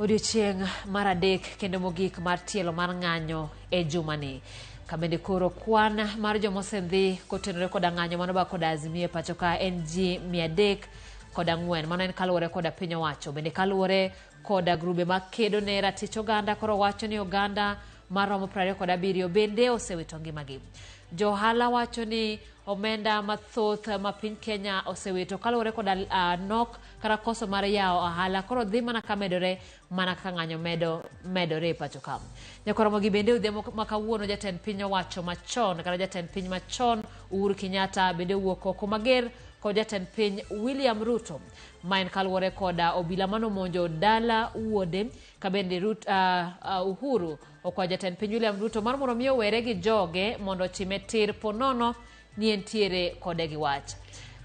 Odiochieng' mar adek kendo mogik mar tielo mar ng'anyo e jumani. Kabende koro kwan mar joma osedhi kotenore koda ng'anyo mano ba koda Azimio e pacho ka en ji 304. Mano en kaluwore koda piny owacho. Bende kaluwore koda grube makedo ne ratich oganda koro wacho ni oganda maromo 27 bende osewito ngimagi. Jo ohala wacho ni omenda mathoth ma piny Kenya osewito kaluwore koda nok kata koso mar yawo ohala koro dhi mana ka medore mana kaka ng'anyo medo medore e pacho ka. Nyakoromogi bende odhiambo ma kawuono jatend piny owacho machon kata jatend piny machon Uhuru Kenyatta bende owuok oko mager kod jatend piny William Ruto. Ma en kaluwore koda obila manomonjo dala wuode ka bende Uhuru okwayo jatend piny William Ruto mar mondo mi owere gi joge mondo ochime tir ponono ni entiere kode gi wach.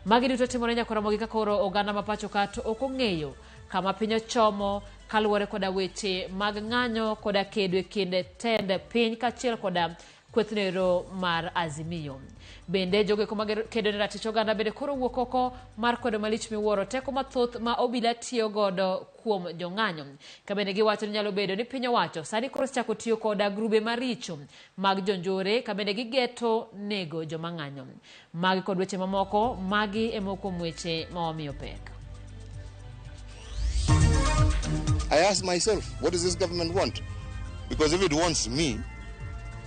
Magi duto timore nyakoromogi ka koro oganda ma pacho ka to ok ong'eyo kama piny ochomo kaluwore koda weche mag ng'anyo koda kedo e kind tend piny kaachiel koda kwethnoero mar Azimio. Bende jogo eko makedo ne ratich oganda bende koro wuok oko mar kwedo malich miwuoro teko mathoth ma obila tiyo godo kuom jong'anyo. Ka bende giwacho ni nyalo bedo ni piny owacho sani koro osechako tiyo koda grube maricho mag jonjore ka bende gigeto nego joma ng'anyo. Magi kod weche mamoko, magi e moko kuom weche ma wamiyo pek. I ask myself, what does this government want? Because if it wants me,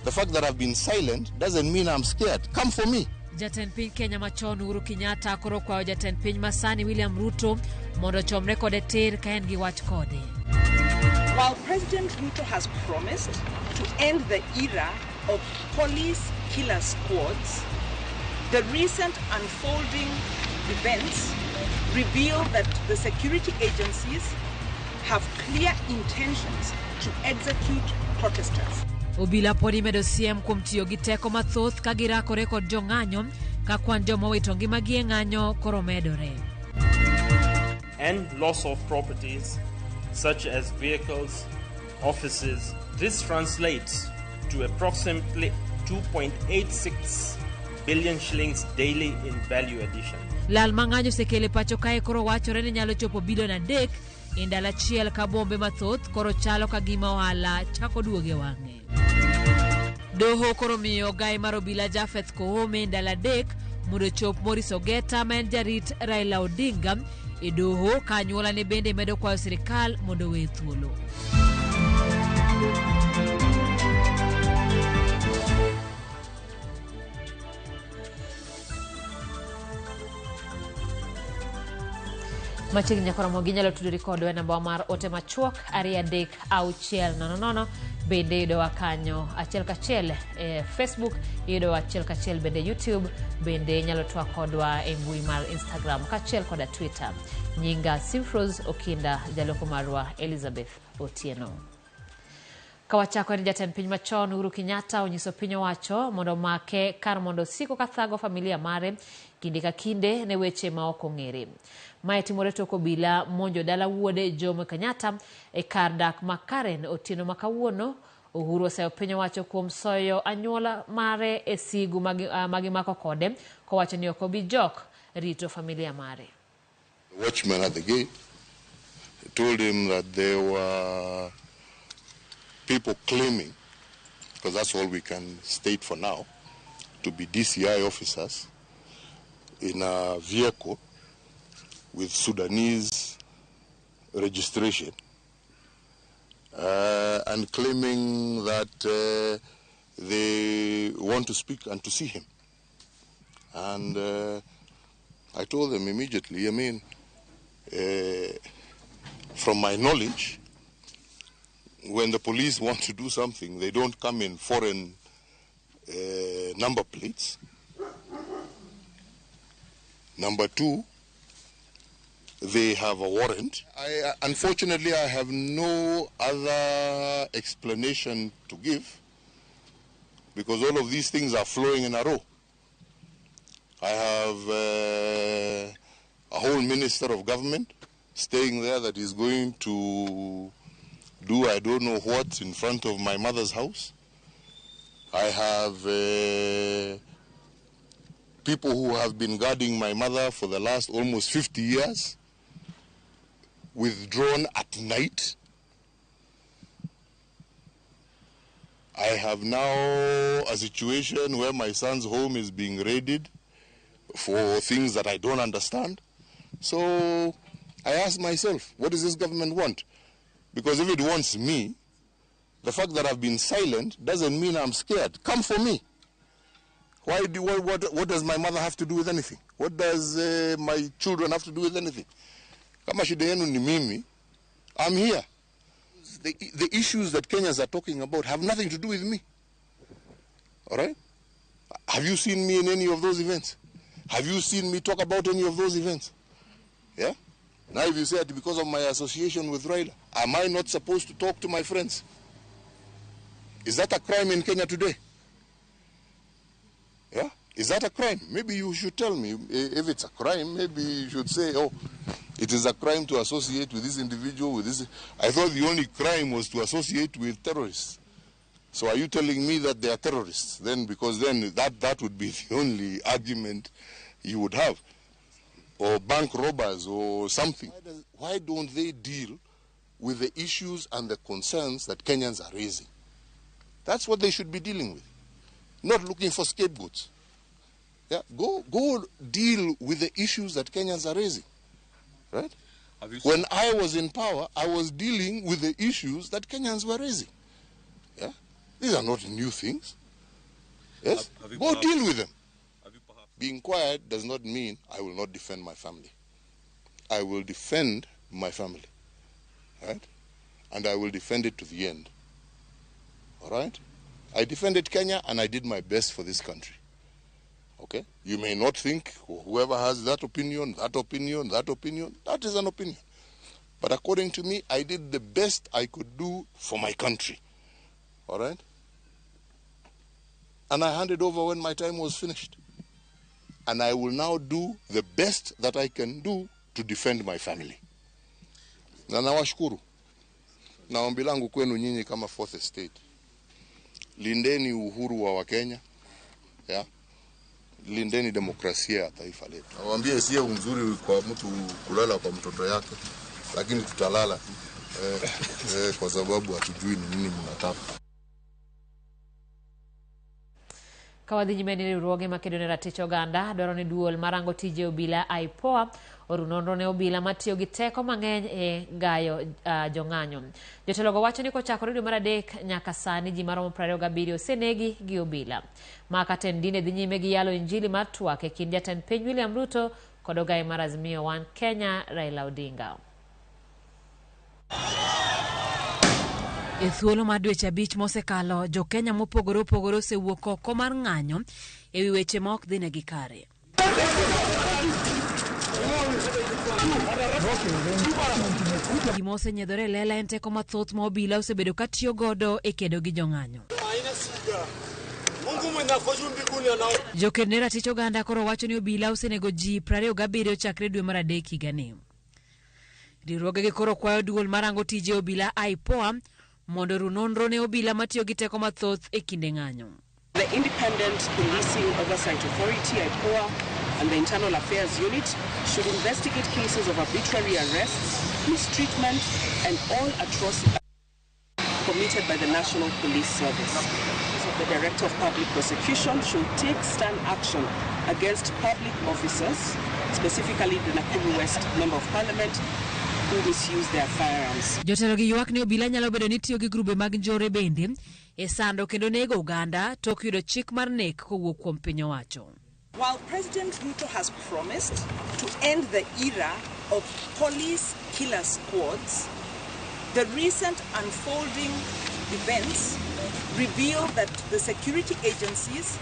the fact that I've been silent doesn't mean I'm scared. Come for me. Jatend piny Kenya machon Uhuru Kenyatta koro okwayo jatend piny masani William Ruto mondo ochomre kode tir ka en gi wach kode. While President Ruto has promised to end the era of police killer squads, the recent unfolding events reveal that the security agencies have clear intentions to execute protesters. Obila pod imedo siem kuom tiyo gi teko mathoth ka girakore kod jong'anyo ka kwan joma owito ngimagi e ng'anyo koro medore. And loss of properties such as vehicles, offices. This translates to approximately 2.86 billion shillings daily in value addition. Lal ma ng'anyo osekelo e pacho kae koro wachore ni nyalo chopo bilion 3 e ndalo achiel ka bombe mathoth koro chalo ka gima ohala chako duogo e wang'e. Doho koro miyo gai mar obila Japheth Koome ndalo 3 mondo ochop Maurice Ogeta ma en jarit Raila Odinga e doho ka anyuolane bende medo kwayo sirikal mondo owe thuolo. Machiegni nyaka romo ginyalo tudori kodwa e namba mar ote machuok 23600 bende yudowa kanyo achiel kachiel e Facebook, yudowa achiel kachiel bende YouTube, bende inyalo twak kodwa e mbui mar Instagram kaachiel koda Twitter. Nyinga Simfrose Okinda, jaloko marwa Elizabeth Otieno. Kawachako en jatend piny machon Uhuru Kenyatta onyiso piny owacho mondo omake kar mondo osiko ka thago familia mare kinde ka kinde ne weche ma ok ong'ere. Mae timore tok obila monjo dala wuode Jomo Kenyatta e kar dak ma Karen otieno ma kawuono. Uhuru oseyo piny owacho kuom soyo anyuola mare e sigu ma gimako kode kowacho ni ok obi jok rito familia mare. The watchman at the gate told him that there were people claiming, because that's all we can state for now, to be DCI officers in a vehicle with Sudanese registration, and claiming that they want to speak and to see him. And I told them immediately, from my knowledge, when the police want to do something, they don't come in foreign number plates. Number two, they have a warrant. Unfortunately, I have no other explanation to give because all of these things are flowing in a row. I have a whole minister of government staying there that is going to do I don't know what in front of my mother's house. I have people who have been guarding my mother for the last almost 50 years, withdrawn at night. I have now a situation where my son's home is being raided for things that I don't understand. So I ask myself, what does this government want? Because if it wants me, the fact that I've been silent doesn't mean I'm scared. Come for me. What does my mother have to do with anything? What does my children have to do with anything? Kama shida yenu ni mimi, I'm here. The issues that Kenyans are talking about have nothing to do with me. All right? Have you seen me in any of those events? Have you seen me talk about any of those events? Yeah? Now if you say it because of my association with Raila, am I not supposed to talk to my friends? Is that a crime in Kenya today? Yeah? Is that a crime? Maybe you should tell me. If it's a crime, maybe you should say, oh, it is a crime to associate with this individual, with this. I thought the only crime was to associate with terrorists. So are you telling me that they are terrorists? Then, because then that would be the only argument you would have. Or bank robbers or something. Why don't they deal with the issues and the concerns that Kenyans are raising? That's what they should be dealing with. Not looking for scapegoats. Yeah, go deal with the issues that Kenyans are raising. Right? When I was in power, I was dealing with the issues that Kenyans were raising. Yeah? These are not new things. Yes? Go deal with them. Being quiet does not mean I will not defend my family. I will defend my family. Right? And I will defend it to the end. All right? I defended Kenya and I did my best for this country. Okay? You may not think, whoever has that opinion, that opinion, that opinion, that is an opinion. But according to me, I did the best I could do for my country. All right? And I handed over when my time was finished. And I will now do the best that I can do to defend my family. Na nawashukuru. Na ombi langu kwenu nyinyi kama Fourth Estate. Lindeni uhuru wa Wakenya. Yeah? Lindeni demokrasia ya taifa letu. Nawaambia sio mzuri kwa mtu kulala kwa mtoto yake, lakini tutalala kwa sababu hatujui ni nini mnataka. Kawadhi nyime ni riwruoge makedo ne ratich oganda dwaro ni duol marango tije obila IPOA oru nonro ne obila matiyo gi teko mang'eny e gayo jong'anyo. Jotelogo wacho ni kochakore dwe mar adek nyaka sani ji maromo 27 osenegi gi obila. Ma katend dine dhi nyime gi yalo injili mar twak e kind jatend piny William Ruto kod ogaye mar Azimio One Kenya Raila Odinga. E thuolo mar dweche 5 mosekalo, jo-Kenya mopogore opogore osewuok oko mar ng'anyo e wi weche ma ok dhinegi kare. Gima osenyiedhore e lela en teko mathoth ma obila osebedo ka tiyo godo e kedo gi jong'anyo. Joked ne ratich oganda koro wacho ni obila osenego ji 27 chakre dwe mar adek higani. Riwruogegi koro kwayo duol marango tije obila IPOA mondo oru nonro ne obila matiyo gi teko mathoth e kinde ng'anyo. The Independent Policing Oversight Authority, IPOA, and the Internal Affairs Unit should investigate cases of arbitrary arrests, mistreatment, and all atrocities committed by the National Police Service. The Director of Public Prosecution should take stern action against public officers, specifically the Nakuru West Member of Parliament, who misuse their firearms. Jotelo gi ywak ni obila nyalo bedo ni tiyo gi grube mag njore bende e sando kendo nego oganda tok yudo chik mar nek kowuok kuom piny owacho. While President Ruto has promised to end the era of police killer squads, the recent unfolding events reveal that the security agencies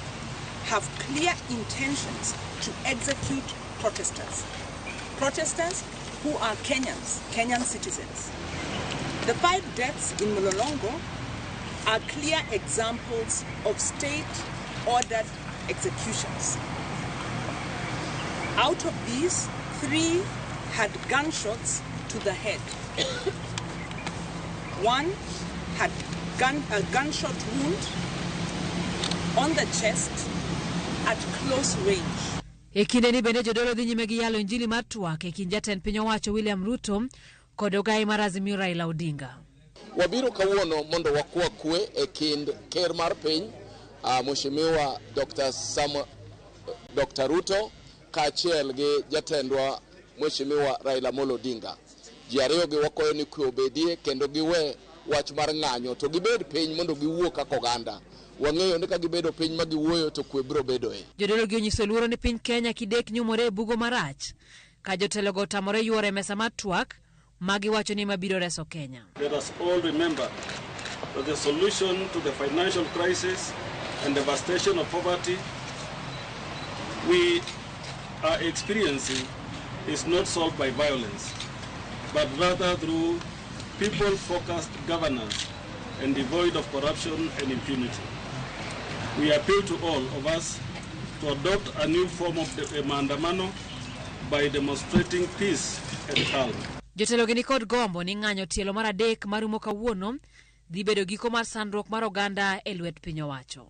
have clear intentions to execute protesters. Protesters who are Kenyans, Kenyan citizens. The 5 deaths in Mlolongo are clear examples of state-ordered executions. Out of these, 3 had gunshots to the head. 1 had a gunshot wound on the chest at close range. E kinde ni bende jodolo dhi nyime gi yalo injili mar twak e kind jatend piny owacho William Ruto kod ogaye mar Azimio Raila Odinga. Wabiro kawuono mondo wakwa kwe e kind ker mar piny Mheshimiwa Dr. Ruto kaachiel gi jatendwa Mheshimiwa Raila Amolo Odinga. Ji ariyo gi wakwayo ni kwe obedie kendo giwe wach mar ng'anyo to gibed piny mondo giwuo kaka oganda. Wang'eyo ni ka gibedo piny ma giwuoyo to kwe biro bedoe. Jodolo gi onyiso luoro ni piny Kenya kidek nyumore e bugo marach ka jotelogo otamore yuoro e mesa mar twak ma giwacho ni mabiro reso Kenya. Let us all remember that the solution to the financial crisis and devastation of poverty we are experiencing is not solved by violence, but rather through people-focused governance and devoid of corruption and impunity. We appeal to all of us to adopt a new form of maandamano by demonstrating peace and calm. Jotelo gi nikod gombo ni ng'anyo tielo mar adek marumo kawuono dhi bedo giko mar sandruok mar oganda e lwet piny owacho.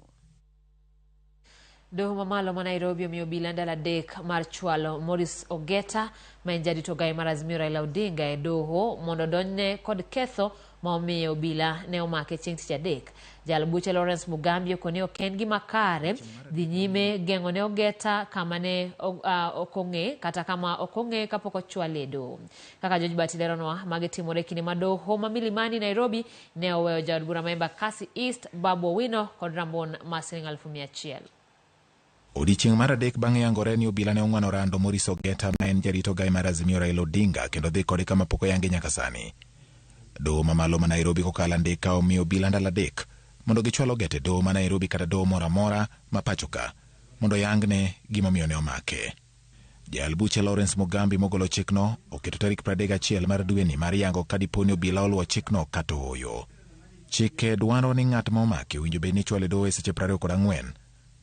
Doho mamalo ma Nairobi omiyo obila ndalo adek mar chwalo Maurice Ogeta ma en jarit ogayi mar Azimio Raila Odinga e doho mondo odonjne kod ketho ma omiyo obila ne omake chieng' tich adek. Jal buche Lawrence Mugambi okoni ok en gima kare dhi nyime geng'o ne Ogeta kama ne ok ong'e kata kama ok ong'e kapok ochwale e doho. Kaka George Bati leronwa, magi timore e kinde ma doho ma Milimani Nairobi ne oweyo jaod bura ma Embakasi East Babu Owino kod rambun mar siling 100,000. Odiechieng' mar adek bang' yangore ni obila ne ong'wano rando Maurice Ogeta ma en jarit ogayi mar Azimio Raila Odinga kendo dhi kode kama pok oyangi nyaka sani. Doho mamalo ma Nairobi kokalo andika omiyo obila ndalo adek mondo gichwal Ogeta e doho ma Nairobi kata doho moro amora ma pacho ka mondo oyangne gimomiyo ne omake. Jal buche Lawrence Mugambi mogolo chikno oketo tarik 31 mar dweni mar yango ka dipo ni obila oluwo chikno kata ooyo. Chike dwaro ni ng'at ma omaki owinjo bed ni ichwalo e doho e seche 24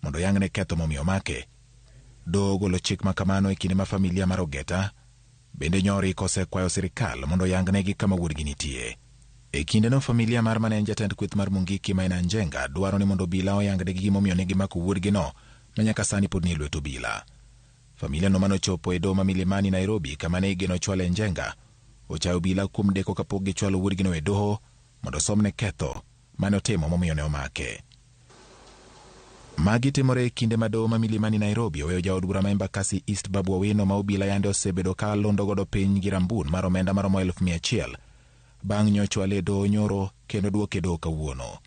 mondo oyangne ketho momiyo omake. Doho ogolo chik ma kamano e kinde ma familia mar Ogeta bende nyori kosekwayo sirikal mondo oyangnegi kama wuodgi nitie. E kindeno familia mar mane en jatend kweth mar Mungiki Maina Njenga dwaro ni mondo obila oyangnegi gimomiyo ne gimako wuodgino ma nyaka sani pod ni e lwet obila. Familia no manochopo e doho ma Milimani Nairobi kama ne igeno chwale Njenga ochayo obila kuom deko kapok gichwalo wuodgino e doho mondo osomne ketho mane otimo momiyo ne omake. Magi timore e kinde ma doho ma Milimani Nairobi oweyo jaod bura ma Embakasi East Babu Owino ma obila yande osebedo ka londo godo piny gi rambun mar omenda maromo 100,000 bang' nyochwale e doho nyoro kendo duoke e doho kawuono.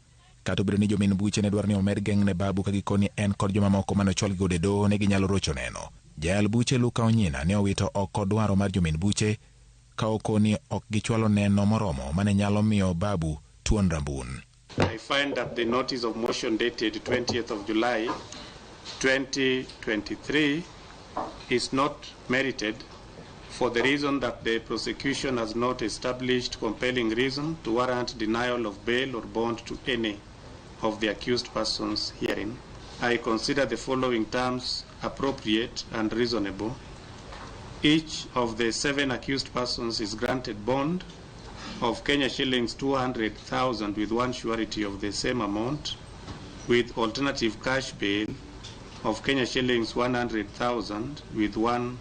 Kata obedo ni jomin buche ne dwaro ni omed geng'ne Babu ka gikoni en kod jomamoko mane ochwalgi godo e doho ne ginyalo rocho neno. Jayal buche Luka Onyina ne owito oko dwaro mar jomin buche ka okoni ok gichwalo neno moromo mane nyalo miyo Babu tuon rambun. I find that the notice of motion dated 20th of July 2023 is not merited for the reason that the prosecution has not established compelling reason to warrant denial of bail or bond to any of the accused persons herein. I consider the following terms appropriate and reasonable. Each of the 7 accused persons is granted bond of Kenya shillings 200,000 with one surety of the same amount, with alternative cash bail of Kenya shillings 100,000 with one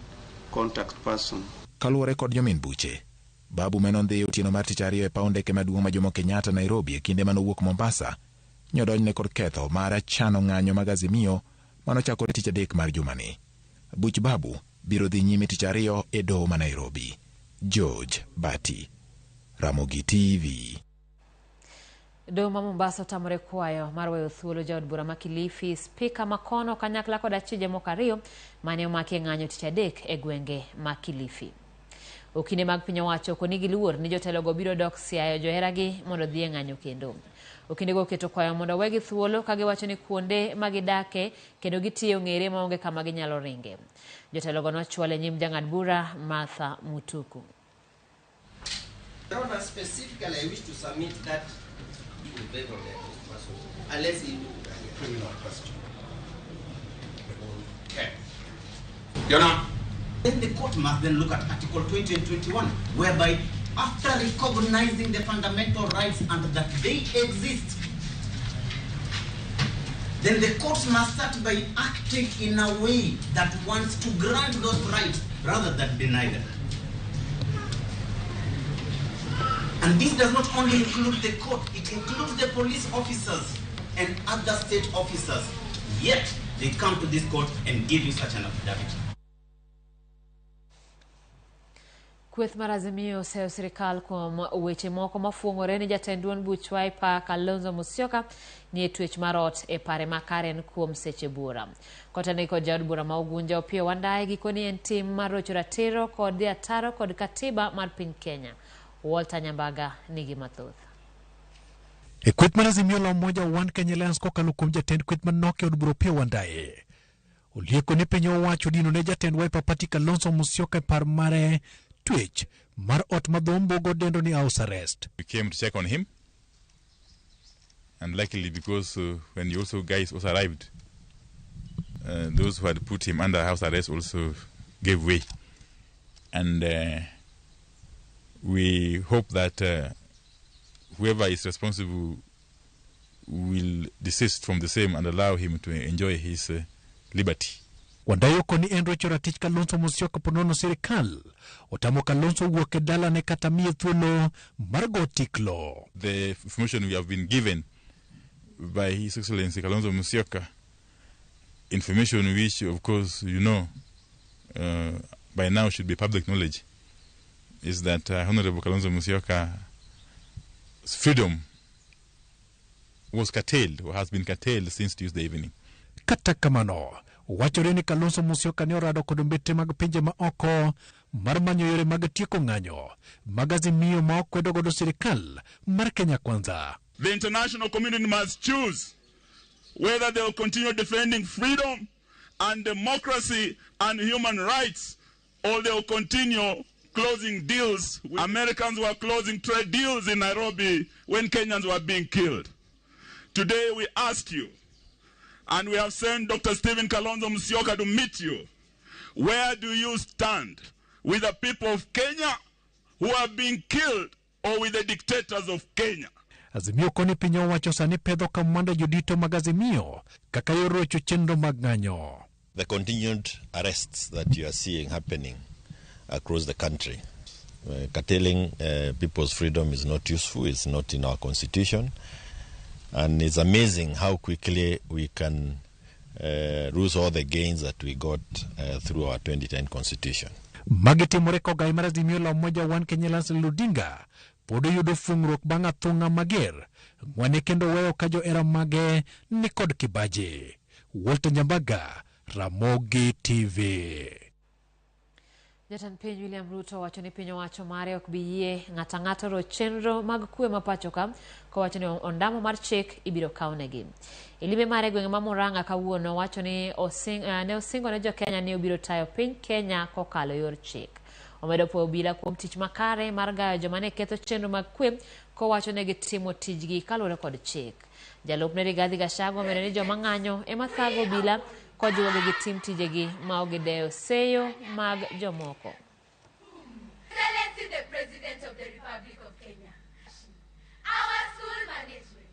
contact person. Kaluwore kod jomin buche, Babu menondhi otieno mar tich ariyo e paw ndeke maduong' ma Jomo Kenyatta Nairobi e kinde manowuok Mombasa nyodonjne kod ketho mar chano ng'anyo mag Azimio manochakore tich adek mar jumani. Buch Babu biro dhi nyime tich ariyo e doho ma Nairobi. George Bati, Ramogi TV. Doho ma Mombasa otamore kwayo mar weyo thuolo jaod bura ma Kilifi, Spika Makono kanyakla kod achije moko ariyo mane omaki e ng'anyo tich adek e gwenge ma Kilifi. Okinde mag piny owacho okoni giluor ni jotelogo biro dok siayo joheragi mondo odhi e ng'anyo kendo. Okindego oketo kwayo mondo owegi thuolo ka giwacho ni kuonde ma gidake kendo gitiyo ong'ere maonge kama ginyalo ringe. Jotelogo nochwal e nyim jang'ad bura Martha Mutuku. Your specifically, I wish to submit that in favor of the accused person, unless he criminal question. Okay. Your Honor. Then the court must then look at Article 20 and 21, whereby after recognizing the fundamental rights and that they exist, then the court must start by acting in a way that wants to grant those rights rather than deny them. And this does not only include the court, it includes the police officers and other state officers. Yet, they come to this court and give you such an affidavit. Kweth mar Azimio oseyo sirikal kuom weche moko mafuong'ore ni jatend duond buch Wiper Kalonzo Musyoka nie twech mar ot e pare ma Karen kuom seche buora. Kotenore kod jaod bura ma Ugunja Opiyo Wandayi gikoni en tim mar rocho ratiro kod dhi ataro kod katiba mar piny Kenya. Walter Nyambaga nigi mathoth. E kweth mar Azimio la Umoja One Kenya Alliance kokalo kuom jatend kweth manok e od bura Opiyo Wandayi olieko ni piny owacho dino ne jatend Wiper Party Kalonzo Musyoka e par mare twech mar ot ma dho ombugo dendo ni house arrest. We came to check on him, and luckily because when you also guys also arrived, those who had put him under house arrest also gave way, and we hope that whoever is responsible will desist from the same and allow him to enjoy his liberty. Wandayi okoni en rocho ratich Kalonzo Musyoka ponono sirikal otamo Kalonzo wuok e dalane kata miye thuolo mar go tiklo. The information we have been given by His Excellency Kalonzo Musyoka, information which of course you know by now should be public knowledge, is that Honorable Kalonzo Musyoka's freedom was curtailed or has been curtailed since Tuesday evening. Kata kamano, wachore ni Kalonzo Musyoka ne orado kod mbetre mag pinje ma oko mar manyo yore mag tieko ng'anyo mag Azimio ma okwedo godo sirikal mar Kenya Kwanza. The international community must choose whether they will continue defending freedom and democracy and human rights, or they will continue closing deals. Americans were closing trade deals in Nairobi when Kenyans were being killed. Today we ask you, and we have sent Dr. Stephen Kalonzo Musyoka to meet you. Where do you stand? With the people of Kenya who are being killed, or with the dictators of Kenya? Azimio koni piny owacho sani pedho kamwanda jodito mag Azimio kaka yor rocho chenro mag ng'anyo. The continued arrests that you are seeing happening across the country, curtailing people's freedom is not useful, it's not in our constitution, and it's amazing how quickly we can lose all the gains that we got through our 2010 constitution. Magi timore kogai mar Azimio la Umoja One Kenya Alliance Odinga pod oyudo fung'ruok bang' athung'a mager ng'wane kendo weyo ka johera mage ni kod kibaji. Walter Nyambaga, Ramogi TV. Jatend piny William Ruto wacho ni piny owacho mare ok bi yie ng'ato ang'ata ro chenro mag kwe ma pacho ka kowacho ni ondamo mar chik ibiro kawnegi. E limbe mare e gwenge ma Murang'a kawuono wacho ni ne osingo ne jokenya ni obiro tayo piny Kenya kokalo yor chik. Omedo puoyo obila kuom tich makare mar gayo joma ne ketho chenro mag kwe kowacho ne gitimo tijgi kaluwore kod chik. Jalupne Rigathi Gachagua omedo ni joma ng'anyo ema thago obila kojiwogi gitim tijegi ma ok gidewo seyo mag jomoko. Excellency the President of the Republic of Kenya, our school management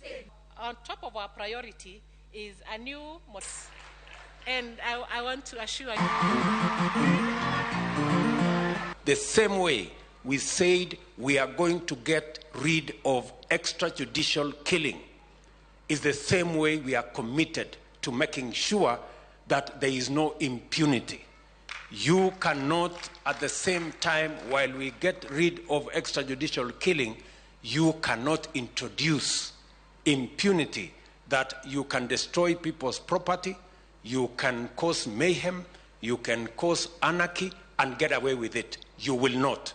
said. On top of our priority is a new and I want to assure you. The same way we said we are going to get rid of extrajudicial killing is the same way we are committed to making sure that there is no impunity. You cannot, at the same time, while we get rid of extrajudicial killing, you cannot introduce impunity that you can destroy people's property, you can cause mayhem, you can cause anarchy and get away with it. You will not.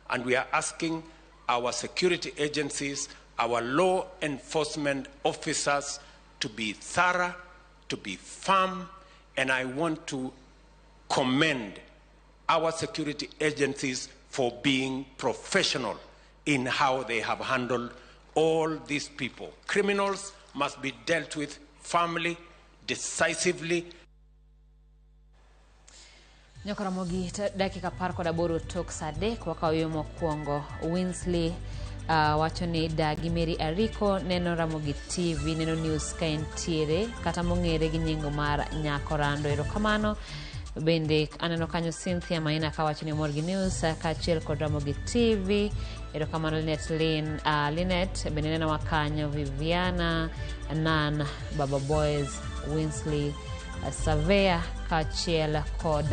And we are asking our security agencies, our law enforcement officers to be thorough, to be firm, and I want to commend our security agencies for being professional in how they have handled all these people. Criminals must be dealt with firmly, decisively. Nyakaramogi dakika 18 tok saa 3 wakawo yo mokwongo. Winsley wacho ni dagi Mary Ariko neno Ramogi TV, neno news ka entiere kata mong'ere gi nying mar Nyako Rando. Erokamano. Bende aneno kanyo Cynthia Maina kawacho ni omor gi news kaachiel kod Ramogi TV. Erokamano Linet Lin, Linet bende nenowa kanyo Viviana Nan, Baba Boys, Winsley Surveyor kaachiel kod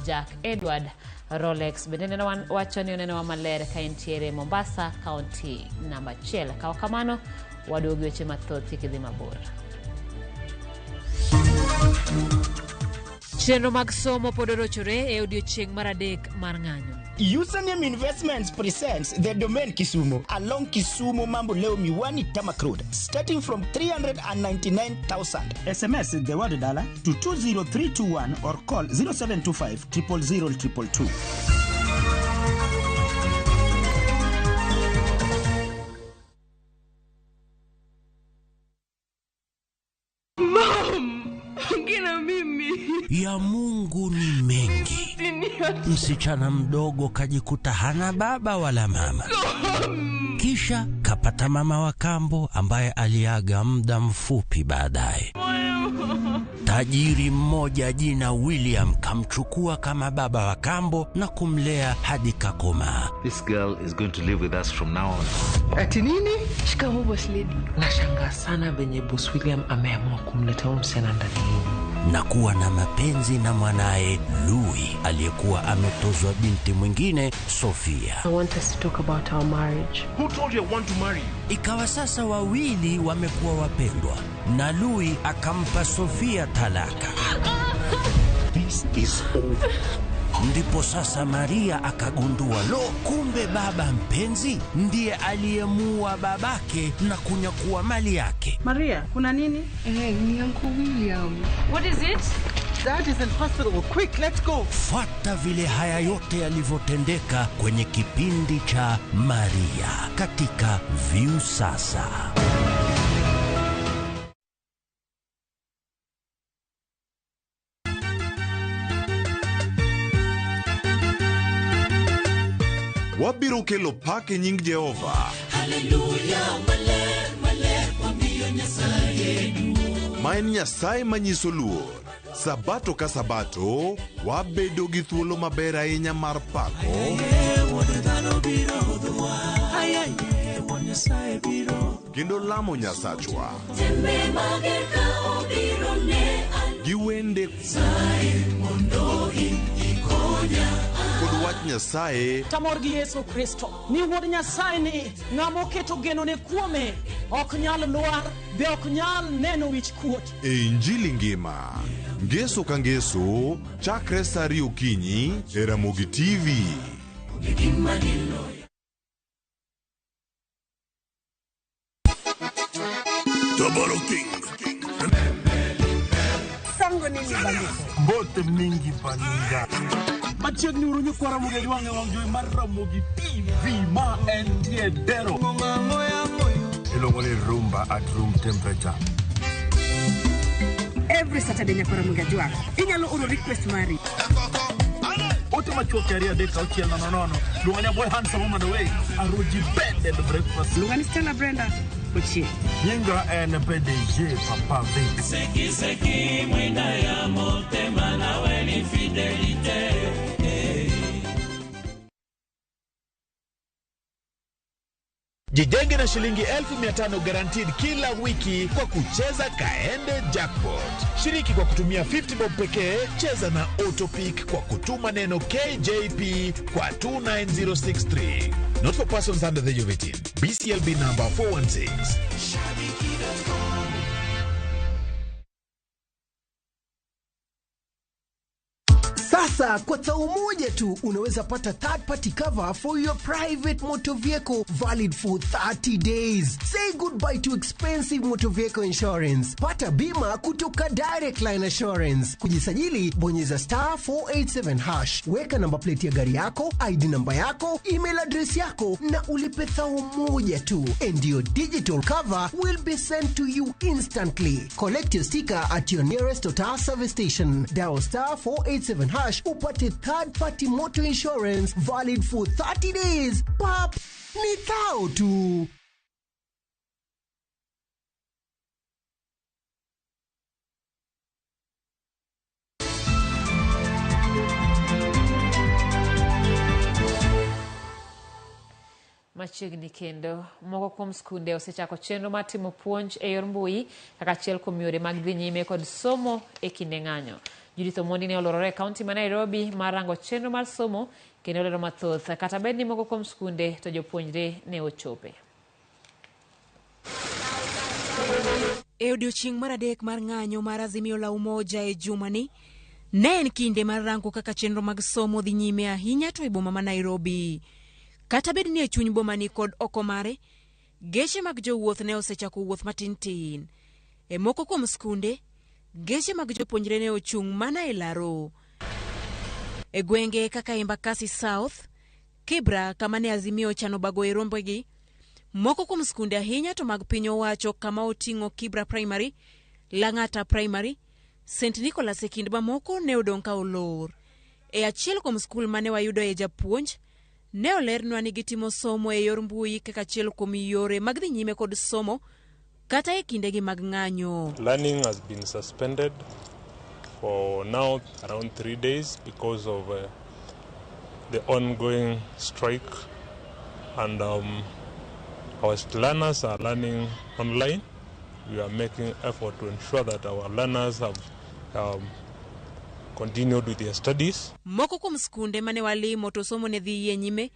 Jack Edward Rolex bende neno wacho ni onenowa maler ka entiere Mombasa County namba 1. Kaw kamano waduogi weche mathoth kik idhi mabor. Chenro mag somo pod orochore e odiechieng' mar adek mar ng'anyo. Username Investments presents the Domain Kisumu along Kisumu Mamboleo Miwani Tarmac Road, starting from 399,000. SMS the word dollar to 20321 or call 0725 000 222. Mom, ongea mimi. Ya Mungu ni mengi. Msichana mdogo kajikuta hana baba wala mama, kisha kapata mama wa kambo ambaye aliaga muda mfupi baadaye. Tajiri mmoja jina William kamchukua kama baba wa kambo na kumlea hadi kakomaa. This girl is going to live with us from now on. Ati nini? Shikamoo boss lady. Nashangaa sana venye boss William ameamua kumleta huyu msichana ndani yenu. Na kuwa na mapenzi na mwanaye Louis aliyekuwa ametozwa binti mwingine Sofia. I want us to talk about our marriage. Who told you I want to marry you? Ikawa sasa wawili wamekuwa wapendwa na Louis akampa Sofia talaka. This is over. Ndipo sasa Maria akagundua, lo, kumbe baba mpenzi ndiye aliyemuua babake na kunyakua mali yake. Maria, kuna nini? Ni Uncle William. What is it? Dad is in hospital. Quick, let's go. Fuata vile haya yote yalivyotendeka kwenye kipindi cha Maria katika Viusasa. Wabiro kelo pak e nying Jehova. Haleluya, maler, maler, wamiyo Nyasaye duong'. Ma en Nyasaye manyiso luor. Sabato ka sabato, wabedo gi thuolo maber ahinya mar pako kendo lamo Nyasachwa gi wende kod wach Nyasaye. Tamor gi Yesu Kristo ni wuod Nyasaye ni ng'ama oketo genone kuome ok nyal lwar be ok nyal neno wich kuot. E Injili ngima ngeso ka ngeso chakre saa ariyo okinyi e Ramogi TV. Double King. Sango nini bandiko? Bote mingi baninga. Machiegni uru nyikwa Ramogi Ajwang' e wang' jowi mar Ramogi TV ma entie dero. Iluongo ni rumba at room temperature. Every Saturday nyakwa Ramogi Ajwang' inyalo oro request mari. Ote machuok 2 3 6 0 0. Luonga ni boy handsome woman away. Aruji bed and breakfast. Luonga ni Stella Brenda Ochie. Nyinga en PDG Papa Vic. Seki seki mwinda ya motema nawe ni fidelite. Jijenge na shilingi 1500 guaranteed kila wiki kwa kucheza Kaende Jackpot. Shiriki kwa kutumia 50 bob pekee, cheza na Autopick kwa kutuma neno KJP kwa 29063. Not for persons under the age of 18. BCLB number 416. Sasa kwa tao moja tu unaweza pata third party cover for your private motor vehicle valid for 30 days. Say goodbye to expensive motor vehicle insurance. Pata bima kutoka Direct Line Assurance. Kujisajili bonyeza star 487 hash. Weka namba plate ya gari yako, ID namba yako, email address yako na ulipe thao moja tu. And your digital cover will be sent to you instantly. Collect your sticker at your nearest Total service station. Dial star 487 hash upate third party motor insurance valid for 30 days. Pap, ni thao tu. Machiegni kendo, moko kuom skunde osechako chenro mar timo puonj e yor mbui kaka achiel kuom yore mag dhi nyime kod somo e kinde ng'anyo. Judith Omondi ne olorore e kaunti ma Nairobi mar rango chenro mar somo kendo lero mathoth kata bed ni moko kuom skunde to jopuonjre ne ochope. E odiechieng' mar adek mar ng'anyo mar Azimio la Umoja e jumani, ne en kinde mar rango kaka chenro mag somo dhi nyime ahinya to e boma ma Nairobi. Kata bed ni e chuny bomani kod oko mare, geche mag jowuoth ne osechako wuoth matin tin. E moko kuom skunde, geche mag jopuonjre ne ochung' mana e laro. E gwenge kaka Embakasi South, Kibra kama ne Azimio ochano bagoe rombegi, moko kuom skunde ahinya to mag piny owacho kama oting'o Kibra Primary, Lang'ata Primary, St Nicholas e kind mamoko ne odong' ka olor. E achiel kuom skul mane wayudoe japuonj, ne olernwa ni gitimo somo e yor mbui kaka achiel kuom yore mag dhi nyime kod somo kata e kindegi mag ng'anyo. Learning has been suspended for now around 3 days because of the ongoing strike, and our learners are learning online. We are making effort to ensure that our learners have continued with their studies. Moko kuom skunde mane walimo to somo ne dhi yie nyime,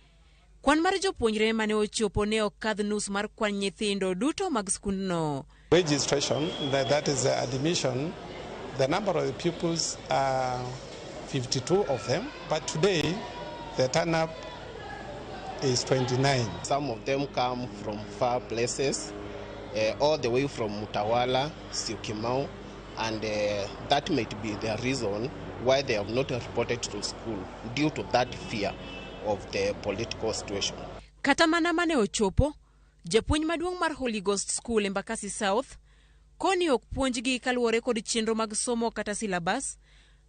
kwan mar jopuonjre mane ochopo ne ok kadh nus mar kwan nyithindo duto mag skundno. Registration, that is admission, the number of the pupils are 52 of them, but today the turn up is 29. Some of them come from far places, all the way from Mutawala, Syokimau, and that might be the reason why they have not reported to school, due to that fear of the political situation. Kata mana mane ochopo, japuonj maduong' mar Holy Ghost School Embakasi South, koni ok puonjgi kaluwore kod chenro mag somo kata silabas,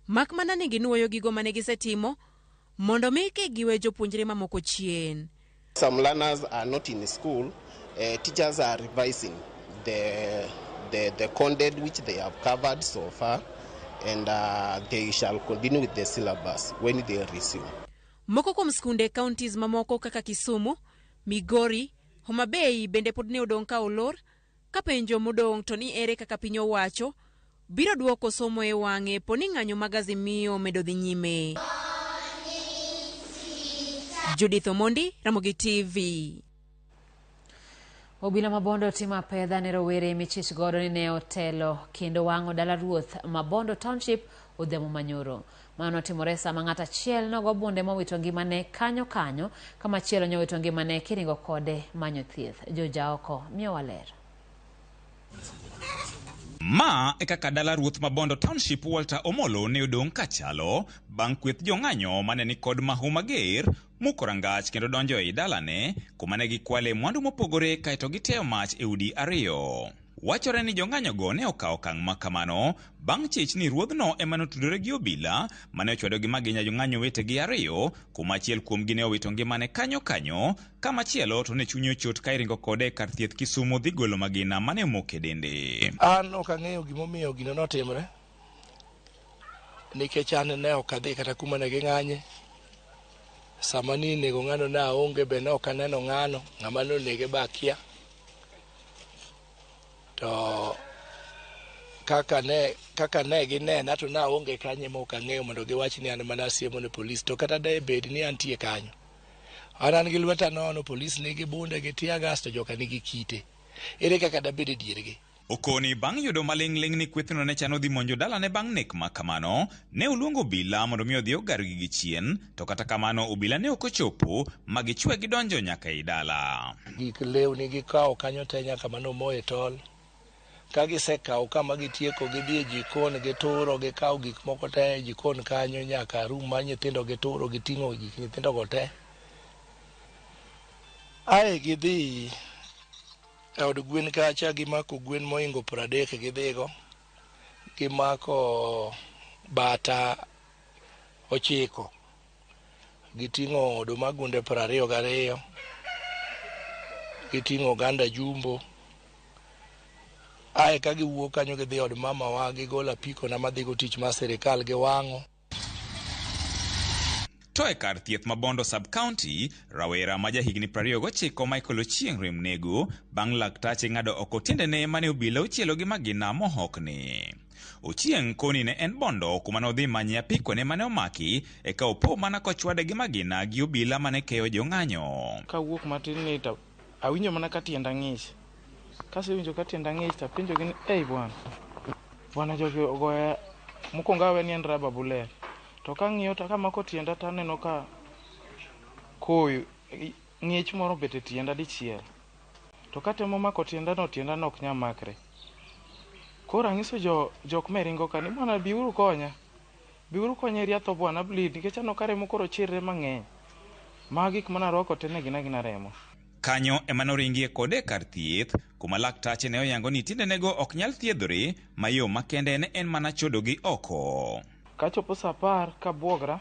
mak mana ni ginuoyo gigo mane gisetimo mondo mi kik giwe jopuonjre mamoko chien. Some learners are not in school. Teachers are revising the content which they have covered so far, and they shall continue with the syllabus when they resume. Moko kuom skunde counties mamoko kaka Kisumu, Migori, Homa Bay bende pod ne odong' ka olor, ka penjo modong' to ni ere kaka piny owacho biro duoko somo e wang'e po ni ng'anyo mag Azimio medo dhi nyime. Judith Omondi, Ramogi TV. Obila ma Bondo timo apedha ne rowere michich godo ni ne otelo kendo wang'o dala ruoth ma Bondo Township odhiambo manyoro. Mano notimore sama ng'at achiel nogo bunde mowito ngimane kanyo kanyo ka machielo nyowito ngimane kiringo kode manyo thieth. Jojaoko miyowa ler. Ma e kaka dala ruoth ma Bondo Township Walter Omolo ne odong' kachalo bang' kweth jong'anyo mane ni kod mahu mager muko rangach kendo donjo ei dalane kuma ne gikwale mwandu mopogore kaeto giteyo mach e udi ariyo. Wachore ni jong'anyogo ne okawo okang' ma kamano bang' chich ni ruodhno ema notudore gi obila mane ochwado gi magina jong'anyo wetegi ariyo kuma achiel kuomgi ne owito ngimane kanyo kanyo ka machielo to ne chunye ochot ka iringo kode e kar thieth Kisumu dhi golo magina mane omoko e dende. An ok ang'eyo gimomiyo gino notimre nikech an ne ok adhi kata kuma ne ging'anye. Sama ni inego ng'ano ne aonge be ne ok aneno ng'ano, ng'ama nonege be akia. To kaka ne ginena to ne aonge kanyo ema ok ang'eyo mondo giwach ni an mana asiemo ne polis. To kata de bed ni antie kanyo, an gi lweta nono, polis nigi bunde gi tear gas to joka nigi kite. Ere kaka dabed e diergi? Okoni bang' yudo maling'ling' ni kwethno ne chano dhi monjo dalane bang' nek ma kamano, ne oluongo obila mondo mi odhi ogargi gi chien, to kata kamano obila ne ok ochopo ma gichwe gidonjo nyaka ei dala. Gik lewni gikawo kanyo te nyaka mane omo e tol. Ka gisekawo kama gitieko gidhi e jikon gituro gikawo gik moko te e jikon kanyo nyaka room mar nyithindo gituro giting'o gik nyithindogo te. Ae gidhi e od gwen kacha gimako gwen mohingo 30 gidhigo. Gimako bata 9. Giting'o oduma gunde 22. Giting'o oganda jumbo. Ae ka giwuok kanyo gidhi od mamawa gigolo apiko na madhigo tich mar sirikal giwang'o. To e kar thieth ma Bondo Sub-County, rawera ma jahigni 29 Michael Ochieng rem nego bang' laktache ng'ado oko tiendene mane obila ochielo gi magina mohokni. Ochieng koni ne en Bondo kuma nodhi manye apikone mane omaki eka opo mana kochwade gi magina gi obila mane keyo jong'anyo. Kawuok matin ni to awinjo mana ka tienda ng'ich. Kasewinjo ka tienda ng'ich to apenjogi ni ei bwana, bwana jogi ogoya mokwongo awe ni en rubber bullet. To kang'iyo to kamako tienda to aneno ka koyo ng'ich moro obet e tienda dichiel. To katemo mako tienda no, tienda no ok nyal makre. Koro ang'iso jok me ringo ka ni bwana biuru konya. Biuru konya eri atho bwana bleed nikech aneno ka remo koro chirre mang'eny. Ma gik mane arwako te ne gin agina remo. Kanyo ema noringie kode e kar thieth kuma laktache ne oyango ni tiendenego ok nyal thiedhore ma yo makende ne en mana chodogi oko. Kachopo saa 10 kabuogra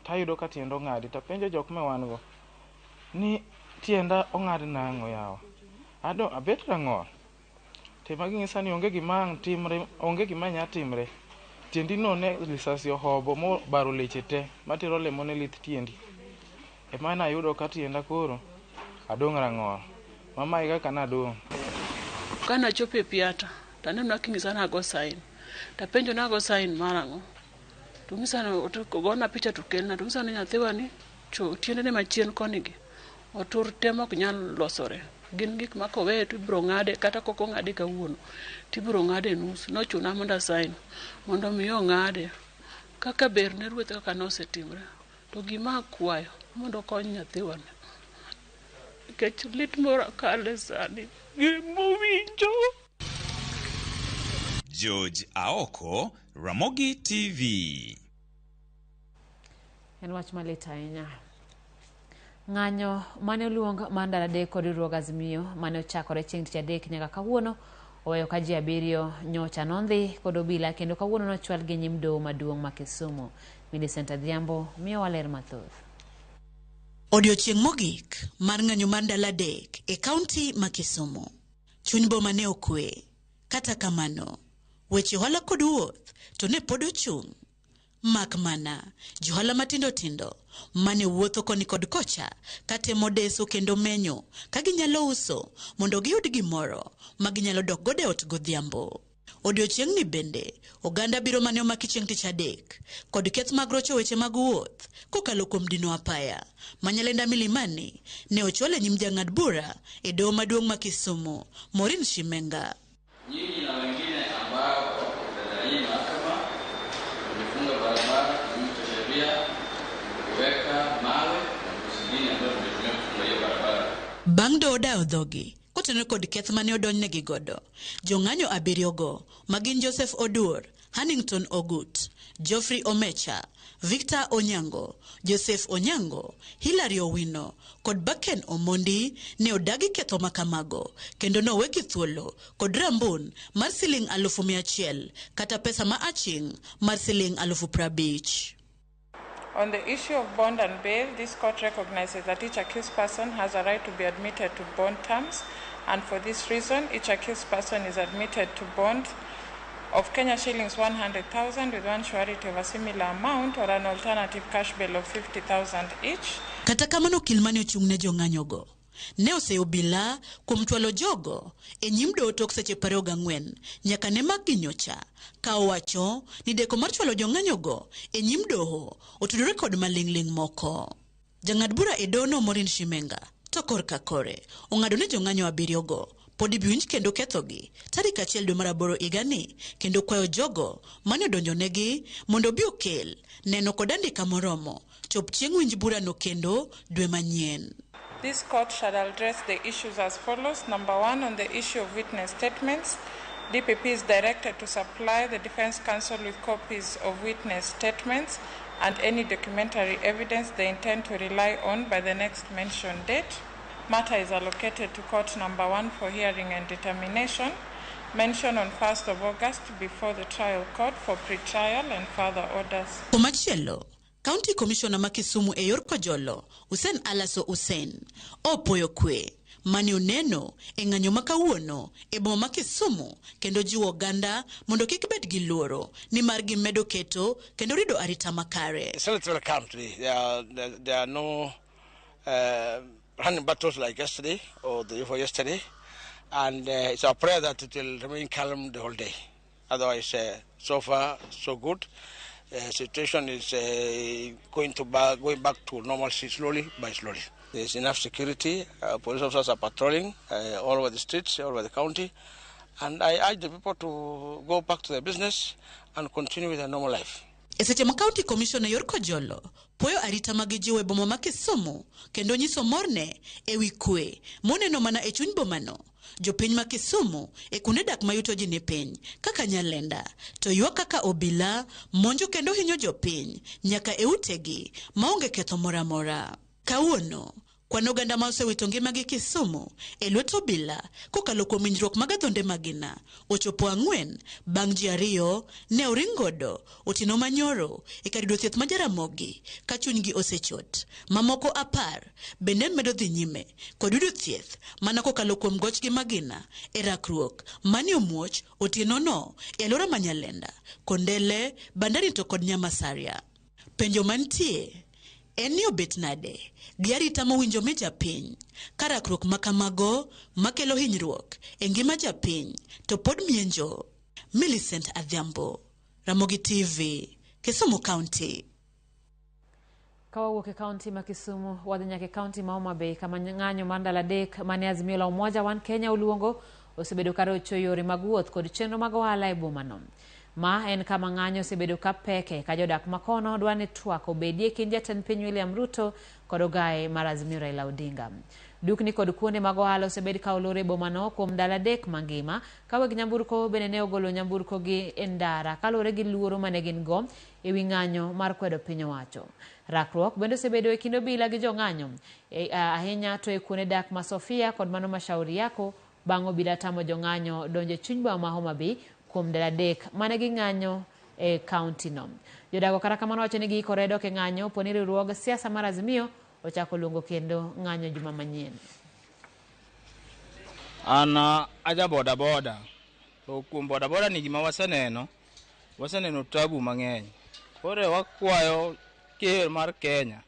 tayudo ka tienda ong'adi tapenjo jok me wan go ni tienda ong'ad nang'o yawa. Ado abet rang'ol. To ema ging'isa ni onge gima ang' timre, onge gima nya timre. Tiendi no ne lisasi ohobo mobaro leche te matero lemo ne lith tiendi. Ema nayudo ka tienda koro adong' rang'ol. Mama e kaka nadong'. Kanachopo e piata taneno king'isa nago sign. Tapenjo nago sign mar ang'o? To ng'isa ni ogona picha to kelna. To ng'isa ni nyathiwa ni cho tiendene machien koni gi otur te mok nyal losore. Gin gik ma koweye to ibiro ng'ade kata kok ong'ade kawuono to ibiro ng'ade nus. Nochuna mondo asign mondo mi ong'ade. Kaka ber ne ruoth kaka nosetimre. To gima akwayo mondo okony nyathiwa ni. Nikech lit moro akale sani. Gimowinjo. George Aoko, Ramogi TV. En wach malit ahinya. Ng'anyo mane oluong mar ndalo adek kod riwruog Azimio mane ochakore chieng' tich adek nyaka kawuono oweyo ka ji 7 nyocha nondhi kod obila kendo kawuono nochwalgi e nyim doho maduong' ma Kisumu. Millicent Adhiambo miyowa ler mathoth. Odiochieng' mogik mar ng'anyo mar ndalo adek e kaunti ma Kisumu. Chuny boma ne okwe. Kata kamano, weche ohala kod wuoth to ne pod ochung'. Mak mana johala matindo tindo mane wuotho koni kod kocha katemo deso kendo menyo ka ginyalo uso mondo giyud gimoro ma ginyalo dok godo e ot godhiambo. Odiochieng'ni bende oganda biro mane omaki chieng' tich adek kod keth mag rocho weche mag wuoth kokalo kuom dino apaya ma Nyalenda Milimani ne ochwal e nyim jang'ad bura e doho maduong' ma Kisumu Maureen Shimenga. Nyinyi na wengine ambao wako mbele hii mahakama tumefunga barabara kinyume cha sheria, kuweka mawe na vitu zingine ambazo tumetumia kufunga hiyo barabara. Bang' doho dayo dhogi kotenore kod keth mane odonjnegi godo, jong'anyo 7 go magin Joseph Oduor, Hannington Ogut, Geoffrey Omecha, Victor Onyango, Joseph Onyango, Hilary Owino kod Baken Omondi ne odagi ketho makamago kendo nowegi thuolo kod rambun mar siling 100,000 kata pesa ma aching' mar siling 50,000. On the issue of bond and bail, this court recognizes that each accused person has a right to be admitted to bond terms, and for this reason, each accused person is admitted to bond of Kenya shillings 100,000 with one surety of a similar amount or an alternative cash bail of 50,000 each. Kata kamano okil mane ochung' ne jong'anyogo ne oseyo obila kuom chwalo jogo e nyim doho tok seche 24 nyaka ne makgi nyocha ka owacho ni deko mar chwalo jong'anyogo e nyim doho otudore kod maling'ling' moko. Jang'ad bura e dohono Maureen Shimenga to korka kore ong'ado ne jong'anyo 7 go pod ibiwinj kendo kethogi tarik 1 dwe mar 8 higani kendo kwayo jogo mane odonjonegi mondo obi okel neno kod andika moromo chop chieng' winj burano kendo dwe manyien. This court shall address the issues as follows. Number 1, on the issue of witness statements, DPP is directed to supply the defense counsel with copies of witness statements and any documentary evidence they intend to rely on by the next mentioned date. Matter is allocated to court number 1 for hearing and determination. Mention on 1st of August before the trial court for pre-trial and further orders. Komachielo, County Commissioner ma Kisumu e yor Kojolo, Hussein Alaso Hussein, opuoyo kwe mane oneno e ng'anyo ma kawuono e boma ma Kisumu kendo jiwo oganda mondo kik bed gi luoro nimar gimedo keto kendo rido arita makare. It's relatively calm today. There are no running battles like yesterday or the day before yesterday. And it's our prayer that it will remain calm the whole day. Otherwise, so far, so good. The situation is going back to normalcy slowly by slowly. There's enough security. Police officers are patrolling all over the streets, all over the county. And I urge the people to go back to their business and continue with their normal life. E seche ma County Commissioner yor Kojolo puoyo arita ma gijiwo e boma ma Kisumu kendo nyiso morne e wi kwe moneno mana e chuny bomano. Jopiny ma Kisumu e kuonde dak ma yuto ji ni piny kaka Nyalenda to ywak kaka obila monjo kendo hinyo jopiny nyaka e utegi maonge ketho moro amora. Kawuono kwan oganda ma osewito ngimagi Kisumu e lwet obila kokalo kuom winjruok mag adhonde magina ochopo 4 bang' ji 2 ne oring godo otieno manyoro e kar yudo thieth ma Jaramogi ka chunygi osechot. Mamoko 10 bende medo dhi nyime kod yudo thieth mana kokalo kuom gochgi magina e rakruok mane omuoch otienono e alwora ma Nyalenda, Kondele, Bandari to kod Nyamasaria. Penjo mantie en ni obet nade gi arita mowinjo mi japiny ka rakruok makamago makelo hinyruok e ngima japiny to pod mienjo. Millicent Adhiambo, Ramogi TV, Kisumu County. Ka wawuok e kaunti ma Kisumu wadhi nyaka e kaunti ma Homa Bay kama ng'anyo mar ndalo 3 mane Azimio la Umoja One Kenya oluongo osebedo ka rocho yore mag wuoth kod chenro mag ohala e bomano. Ma en kama ng'anyo osebedo ka peke ka jodak makono dwa ni twak obedie kind jatend piny William Ruto kod ogaye mar Azimio Raila Odinga. Dukni kod kuonde mag ohala osebed ka olor e bomano kuom ndalo 3 mangima ka weg nyamburko bende ne ogolo nyamburko gi e ndara kaluwore gi luoro mane gin go e wi ng'anyo mar kwedo piny owacho. Rakruok bende osebedo e kind obila gi jong'anyo ahinya to e kuonde dak ma Sofia kod mano ma Shauri Yako bang' obila tamo jong'anyo donjo e chuny boma ma Homa Bay kuom ndalo 3 mane ging'anyo e kaunti no. Jodago kata kamano wacho ni giikore dok e ng'anyo po ni riwruog siasa mar Azimio ochako luongo kendo ng'anyo juma manyien. An aja boda boda. To kuom boda boda ni gima waseneno tabu mang'eny. Koro wakwayo ker mar Kenya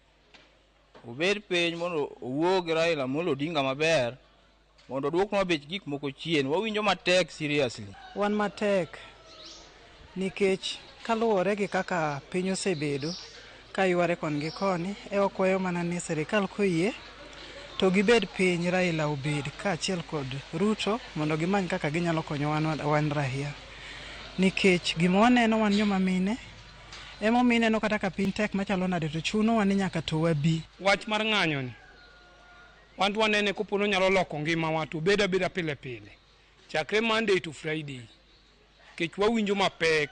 obed piny mondo owuo gi Raila Amolo Odinga maber mondo oduoknwa bech gik moko chien. Wawinjo matek seriously. Wan matek nikech kaluwore gi kaka piny osebedo ka yware kon gi koni, e wakwayo mana ni sirikal koyie to gibed piny, Raila obed kaachiel kod Ruto mondo gimany kaka ginyalo konyo wan rahia. Nikech gima waneno wan joma mine, emomiyo ineno kata ka piny tek machalo nade to chunowa ni nyaka to wabi. Wach mar ng'anyo ni wan to wanene kopo ni onyalo loko ngimawa to obed abeda pile pile chakre Monday to Friday nikech wawinjo mapek.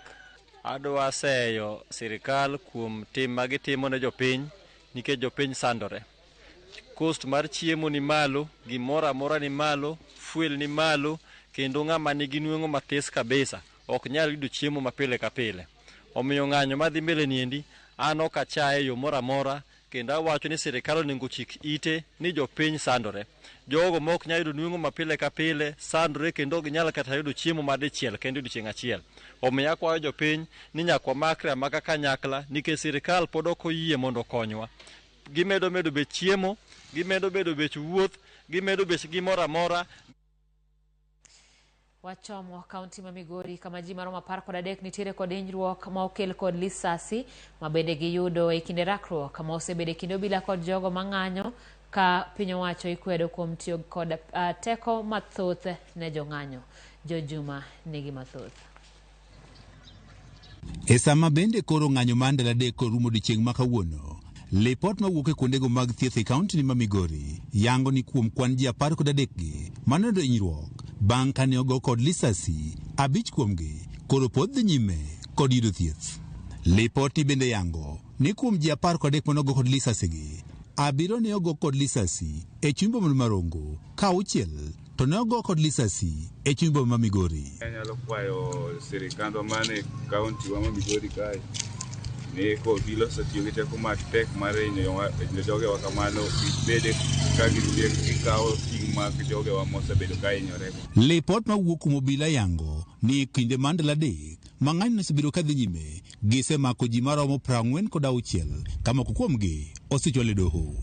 Adwa seyo sirikal kuom tim ma gitimo ne jopiny nikech jopiny sandore. Cost mar chiemo ni malo, gimoro amora ni malo, fuel ni malo, kendo ng'ama nigi nweng'o mathis kabisa ok nyal yudo chiemo ma pile ka pile. Omiyo ng'anyo madhi mbele niendi an ok achaye e yo moro amora, kendo awacho ni sirikal onego chik ite ni jopiny sandore. Jogo ma ok nyal yudo nweng'o ma pile ka pile sandore kendo ok ginyal kata yudo chiemo ma dichiel kendo odiochieng' achiel. Omiyo akwayo jopiny ni nyaka wamakre amaka kanyakla nikech sirikal pod ok oyie mondo okonywa. Gimedo medo bech chiemo, gimedo bedo bech wuoth, gimedo bech gimoro amora. Wachomo kaunti ma Migori kama ji maromo 13 nitiere kod hinyruok ma okel kod lisasi ma bende giyudo e kinde rakruok ma osebedo e kind obila kod jogo mang'anyo ka piny owacho ikwedo kuom tiyo kod teko mathoth ne jong'anyo. Jojuma nigi mathoth. E sama bende koro ng'anyo mar ndalo 3 orumo odiochieng' ma kawuono, lipot mawuok e kuondego mag thieth e kaunti ma Migori yango ni kuom kwan ji 13 gi manoyudo hinyruok bang' kane ogo kod lisasi, 5 kuomgi koro pod dhi nyime kod yudo thieth. Lipot ni bende yango ni kuom ji 13 manogo kod lisasi gi, 7 ne ogo kod lisasi e chuny boma ma Rongo, ka 6 to ne ogo kod lisasi e chuny boma ma Migori. Anyalo kwayo sirikandwa mane kaunti wa ma Migori kae Ni ka obila osetiyo gi teko matek mar hinyo jogewa kamano, gibede ka gikawo ting' mag jogewa mosebedo ka hinyorego. Lipot mawuok kuom obila yango ni e kinde mar ndalo adek ma ng'anyono osebedo kadhi nyime, gisemako ji maromo 46 ka moko kuomgi osechwal e doho.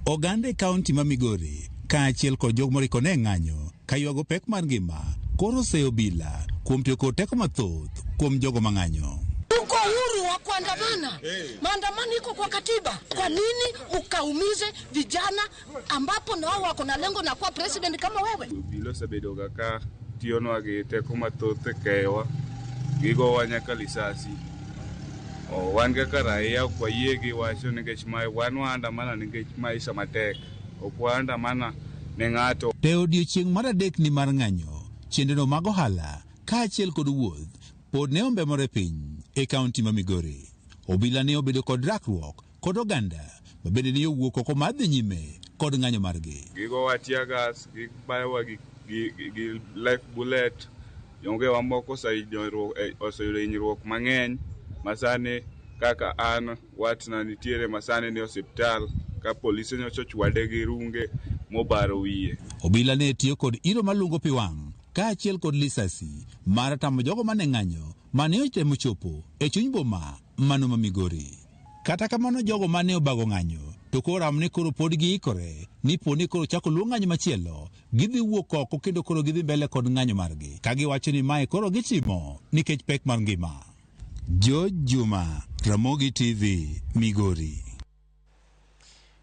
Oganda e kaunti ma Migori kaachiel kod jogo moriko ne ng'anyo ka ywago pek mar ngima koro oseyo obila kuom tiyo kod teko mathoth kuom jogo mang'anyo. Tuko huru wa kuandamana. Maandamano iko kwa katiba. Kwa nini ukaumize vijana ambapo na wao wako na lengo na kuwa president kama wewe? Obila osebedo ga ka tiyonwa gi teko mathoth e keyowa, gigowa nyaka lisasi. Wan kaka raia ok wayie gi wacho nikech mae wan waandamana nikech maisha matek. Ok waandamana ne ng'ato. To e odiechieng' mar adek ni mar ng'anyo, chenrono mag ohala kaachiel kod wuoth pod ne ombemore piny e kaunti ma Migori. Obila ne obedo kod rakruok kod oganda ma bende ne owuok oko mar dhi nyime kod ng'anyo margi. Gigowa tear gas, gibayowa gi live bullet. Jongewa moko oseyudo hinyruok mang'eny masani kaka an watna nitiere masani ni osiptal ka polise nyocha ochwade gi runge mobaro wiye. Obila ne tiyo kod iro malungo pi wang' kaachiel kod lisasi mar tamo jogo mane ng'anyo mane otemo chopo e chuny boma mano ma Migori. Kata kamano jogo mane obago ng'anyo to koro amo ni koro pod giikore ni po ni koro chako luong ng'anyo machielo gidhi wuok oko kendo koro gidhi mbele kod ng'anyo margi ka giwacho ni mae koro gitimo nikech pek mar ngima. George Juma, Ramogi TV, Migori.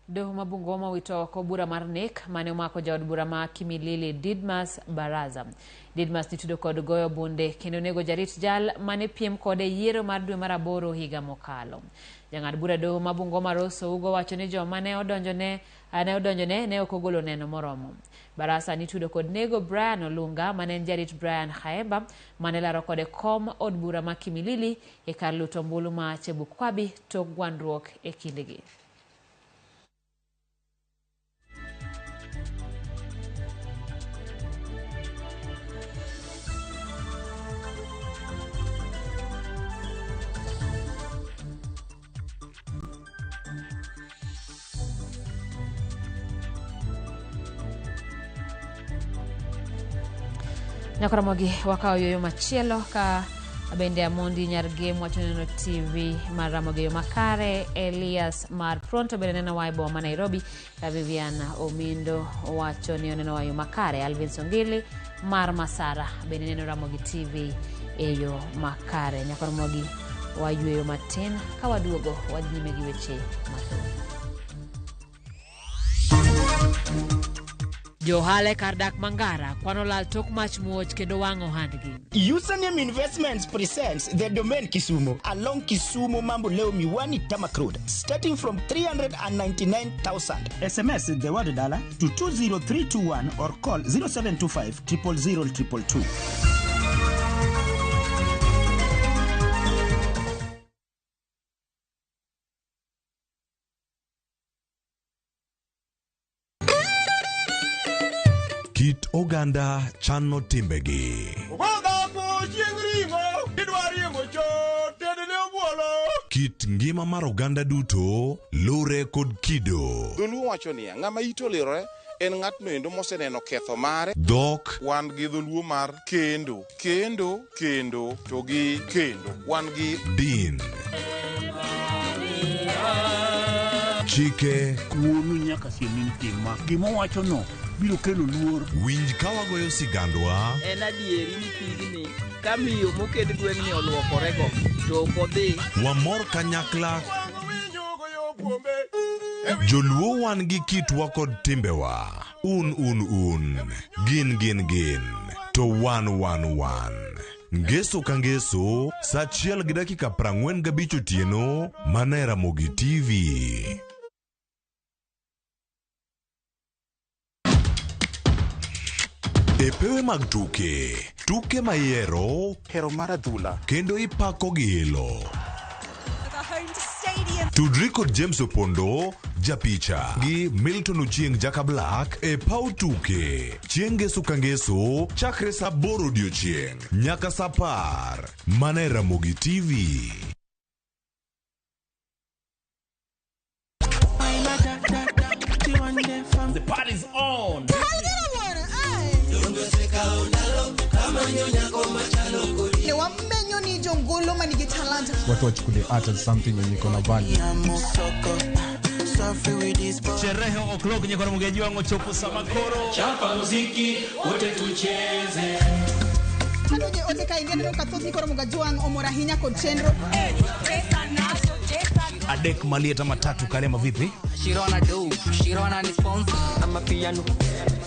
Doho ma Bungoma owito oko bura mar nek mane omako jaod bura ma Kimilili Didmas Baraza. Didmas nitudo kod goyo bunde kendo nego jarit jal mane piem kode yiero mar dwe mar aboro higa mokalo. Jang'ad bura doho ma Bungoma Rose Ougo wacho ni joma ne odonjone ne ok ogolo neno moromo. Barasa nitudo kod nego Brian Olunga mane en jarit Brian Khaemba mane laro kode kom od bura ma Kimilili e kar luto ombulu ma Chebukwabi tok gwandruok e kindgi. Nyakoromogi wakawo yoyo machielo ka bende Amondi Nyargem wacho neno TV mar Ramogi yo makare, Elias mar Pronto bende neno wa e boma ma Nairobi, ka Vivian Omindo wacho ni oneno wa yo makare, Alvin Songili mar Masara bende neno Ramogi TV e yo makare. Nyakoromogi wayweyo matin ka waduogo wadhi nyime gi weche mathoth. Johala e kar dak Mangara kwano lal tok mach muoch kendo wang'o ohandgi. Username Investments presents the Domain Kisumu along Kisumu Mamboleo Miwani Tarmac Road, starting from 399,000. SMS the word dollar to 20321 or call 0725 000 222. Kit oganda chano timbegi. Kit ngima mar oganda duto lure kod kido. Dholuo wacho niya, ng'ama ite olirore en ng'atno endo moseneno ketho mare. Dhok. Wan gi dholuo mar kendo, kendo, kendo, to gi kendo. Wan gi din. Chike. Wuonu nyaka siem ni tim ma. Gima owachono biro kelo luor. Winj ka wagoyo sigandwa. En adieri ni pigni ka miyo moket gweng'ni oluokorego to ok odhi. Wamor kanyakla. Joluo wan gi kitwa kod timbewa. Un un un. Gin gin gin. To wan wan wan. Ngeso ka ngeso, sa 1:45 otieno, mana e Ramogi TV. E pewe mag tuke, tuke ma ihero, hero mar adhula, kendo ipako gi ilo. Tudri kod James Opondo, japicha, gi Milton Ochieng' Jaka Black e paw tuke. Chieng' ngeso ka ngeso, chakre sa 8 odiochieng' nyaka sa 10. Mana e Ramogi TV. The party's on. Ne wamenyo ni jongolo manigi talanta. Watu wachukulie art as something yenye iko na value. Sherehe o'clock nyekora mugeji wangu chopo samakoro. Chapa muziki wote tucheze. Kanoje ote ka ingia neno kathoth ni koro mugajwang' omor ahinya kod chenro. Adek malieta matatu kalema vipi? Shirona do, Shirona ni sponsor. I'm a piano.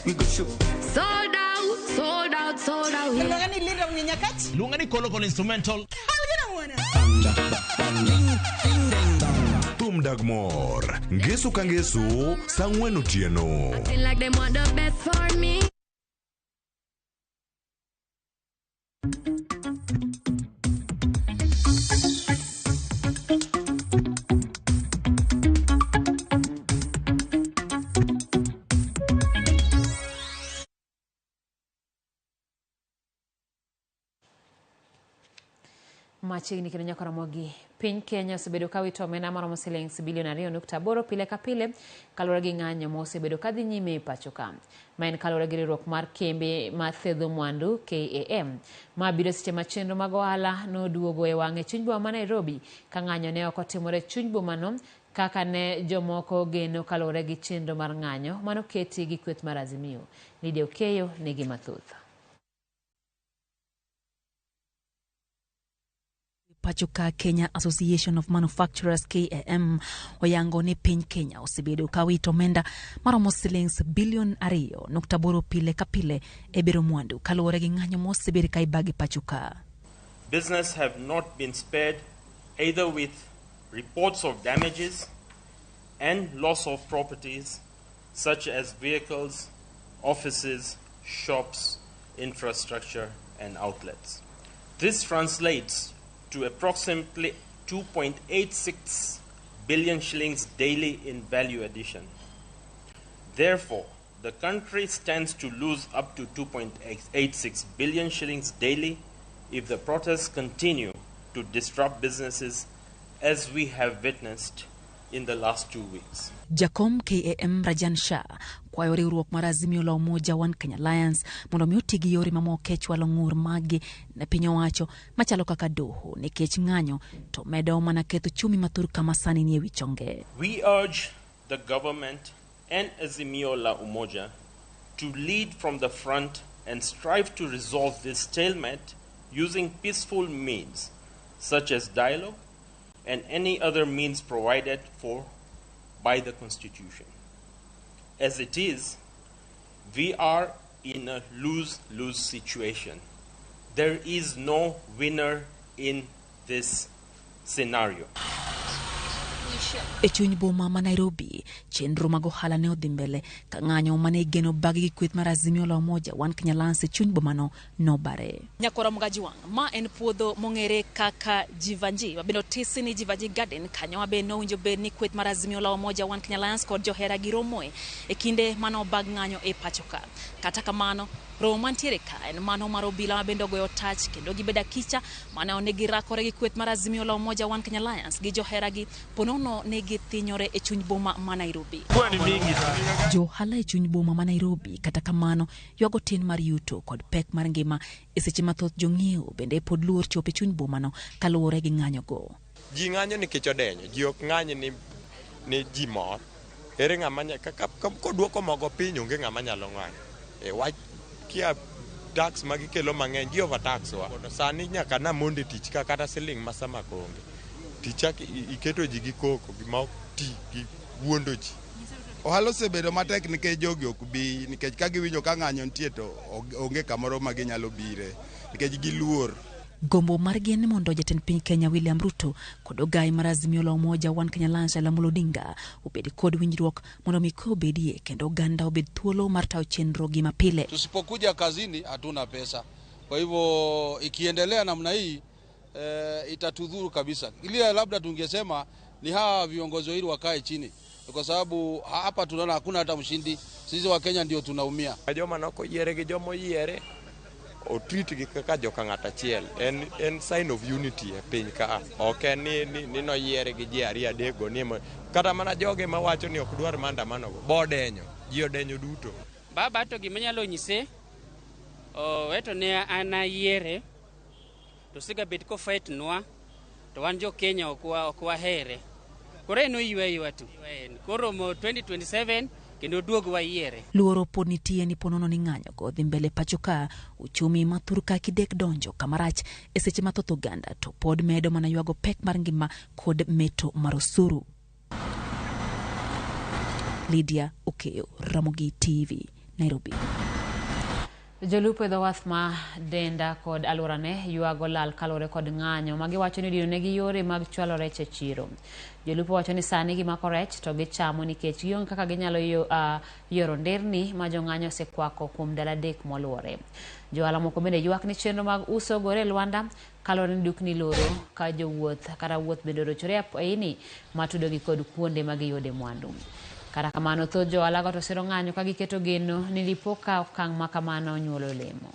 We go show. Sold out, sold out, sold out. Luonga ni Linda Mnyenyakach. Luonga ni Kolokol instrumental. Thum dag mor. Ngeso ka ngeso, saa 4 otieno. Acting like they want the best for me. Machiegni kendo nyaka Ramogi. Piny Kenya osebedo ka wito omenda maromo siling bilion 2.8 pile ka pile kaluwore gi ng'anyo ma osebedo ka dhi nyime e pacho ka. Ma en kaluwore gi riwruok mar kembe ma thedho mwandu KAM. Ma biro seche ma chenro mag ohala noduogo e wang'e chuny boma ma Nairobi ka ng'anyo ne ok otimore chuny bomano kaka ne jomoko geno kaluwore gi chenro mar ng'anyo manoketi gi kweth mar Azimio. Lydia Okeyo nigi mathoth. Pacho ka Kenya Association of Manufacturers KAM oyango ni piny Kenya osebedo ka wito omenda maromo silings bilion 2.8 pile ka pile e bero mwandu kaluwore gi ng'anyo mosebed ka ibagi pacho ka. Business have not been spared either with reports of damages and loss of properties such as vehicles, offices, shops, infrastructure and outlets. This translates to approximately 2.86 billion shillings daily in value addition. Therefore, the country stands to lose up to 2.86 billion shillings daily if the protests continue to disrupt businesses as we have witnessed in the last 2 weeks. Jakom KAM Rajan Shah kwayo riwruok mar Azimio la Umoja One Kenya Alliance mondo mi oti gi yore mamoko e chwalo ng'ur maggi ne piny owacho machalo kaka doho nikech ng'anyo to medo mana ketho chumi mathur kama sani nie wi chonge. We urge the government and Azimio la Umoja to lead from the front and strive to resolve this stalemate using peaceful means such as dialogue and any other means provided for by the Constitution. As it is, we are in a lose-lose situation. There is no winner in this scenario. E chuny boma ma Nairobi, chenro mag ohala ne odhi mbele ka ng'anyo mane igeno bagi gi kweth mar Azimio la Umoja One Kenya Alliance e chuny bomano nobare. Nyakora Mugaji Wang', ma en puodho mong'ere kaka Jivanji, mabende otisi ni Jivanji Garden, kanyo ma bende nowinjo bed ni kweth mar Azimio la Umoja One Kenya Alliance kod johera gi romoe e kinde mane obag ng'anyo e pacho ka. Kata kamano, romo mantiere ka en mano mar obila ma bende ogoyo tach kendo gibedo akicha mane one girakore gi kweth mar Azimio la Umoja One Kenya Alliance gi johera gi ponono ne githinyore e chuny boma ma Nairobi. Jo ohala e chuny boma ma Nairobi kata kamano ywago tin mar yuto kod pek mar ngima e seche mathoth jong'iewo bende pod luor chopo e chuny bomano kaluwore gi ng'anyogo. Ji ng'anyo nikech odenyo, ji ok ng'any ni ji mor. Ere ng'ama koduoko mogo piny onge ng'ama nyalo ng'anyo. E wach kia tax magikelo mang'eny, gi overtax wa. Sani nyaka namondo tich ka kata siling ma sama onge. Tichak iketo ji gi koko gima ok ti gi wuondo ji. Ohala osebedo matek nikech jogi ok bi nikech ka giwinjo ka ng'anyo nitie to onge kamoro ma ginyalo bire nikech giluor. Gombo margi en ni mondo jatend piny Kenya William Ruto kod ogai mar Azimio la Umoja One Kenya Alliance Raila Amolo Odinga obed kod winjruok mondo mi kwe obedie kendo oganda obed thuolo mar tayo chenro gi mapile. Tusipokuja kazini hatuna pesa. Kwa hivyo ikiendelea namna hii itatudhuru kabisa. Ile labda tungesema ni hawa viongozi wawili wakae chini, kwa sababu hapa tunaona hakuna hata mshindi. Sisi wa Kenya ndio tunaumia. Joma nok oyiere gi joma oyiere Otreat gi kaka joka ng'at achiel. En sign of unity e piny ka. Ok en ni noyiere gi ji ariyo adek go ni kata mana joge mawacho ni ok dwar maandamano go. Bodenyo. Ji odenyo duto. Baba to gima nyalo nyise oweto ne an ayiere to siga bet ko fight nwa to wan jo Kenya ok wahere. Koro en oywe ywa tu. Koro mo 2027 kendo duog wayiere. Luoro pod nitie ni ponono ni ng'anyo go dhi mbele pacho ka uchumi ma thurka kidek donjo kamarach e seche ma thoth oganda to pod medo mana ywago pek mar ngima kod meto mar osuru. Lydia Okeyo, Ramogi TV, Nairobi. Jolupo e dho wath ma Denda kod alworane ywago lal kaluwore kod ng'anyo ma giwacho ni odinonegi yore mag chwalo rech e chiro. Jolupo wacho ni sani gimako rech to gichamo nikech gionge kaka ginyalo yoro nderni ma jong'anyo osekwako kuom ndalo 3 moluwore. Johala moko bende ywak ni chenro mag uso ogore e lwanda kaluwore ni dukni loro ka jowuoth kata wuoth bende orochore apoyini matudogi kod kuonde ma giyude mwandu. Kata kamano thoth johala go to siro ng'anyo ka giketo geno ni dipo ka okang' ma kamano onyuolo olemo.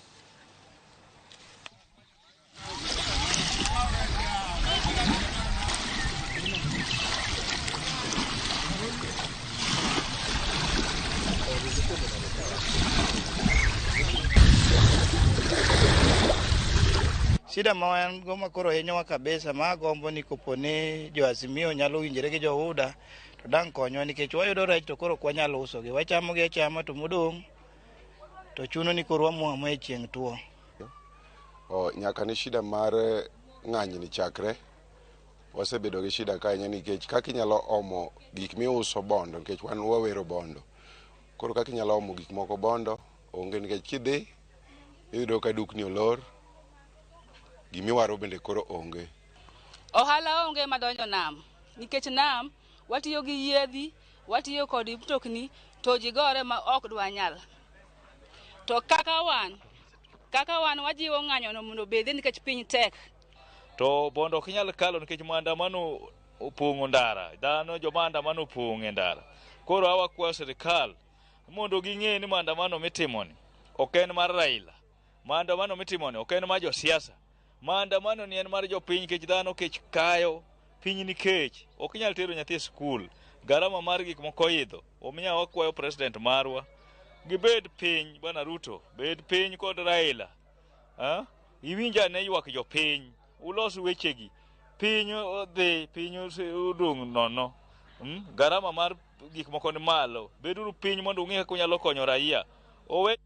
Shida ma wan go ma koro hinyowa kabisa ma agombo ni kopo ni jo Azimio nyalo winjore gi jo UDA to dang' konywa nikech wayudo rech to koro ok wanyal usogi, wachamogi achama to modong' to chuno ni koro wamuamo e chieng' tuo. Nyaka ni shida mar ng'anyo chakre wasebedo gi shida ka ahinya nikech kaka inyalo omo gik miuso bondo nikech wan wawero bondo, koro kaka inyalo omo gik moko bondo onge nikech kidhi iyudo ka dukni olor, gimiwaro bende koro onge. Ohala onge madonjo nam nikech nam watiyo gi yiedhi, watiyo kod mtokni to ji gore ma ok dwanyal. To kaka wan wajiwo ng'anyono mondo obedie nikech piny tek. To bondo ok inyal kalo nikech maandamano opong'o ndara, dhano joma andamano opong' e ndara. Koro awakwayo sirikal mondo ging'e ni maandamano mitimoni ok en mar Raila, maandamano mitimoni ok en mar josiasa, maandamano ni en mar jopiny nikech dhano kech kayo, piny nikech ok inyal tero nyathi e skul, garama mar gik moko oidho. Omiyo wakwayo president marwa gibed piny, Bwana Ruto, bed piny kod Raila. Iwinj ane ywak jopiny, ulos wechegi. Piny odhi, piny odong' nono. Garama mar gik moko ni malo. Beduru piny mondo ung'e kaka unyalo konyo raia. Owe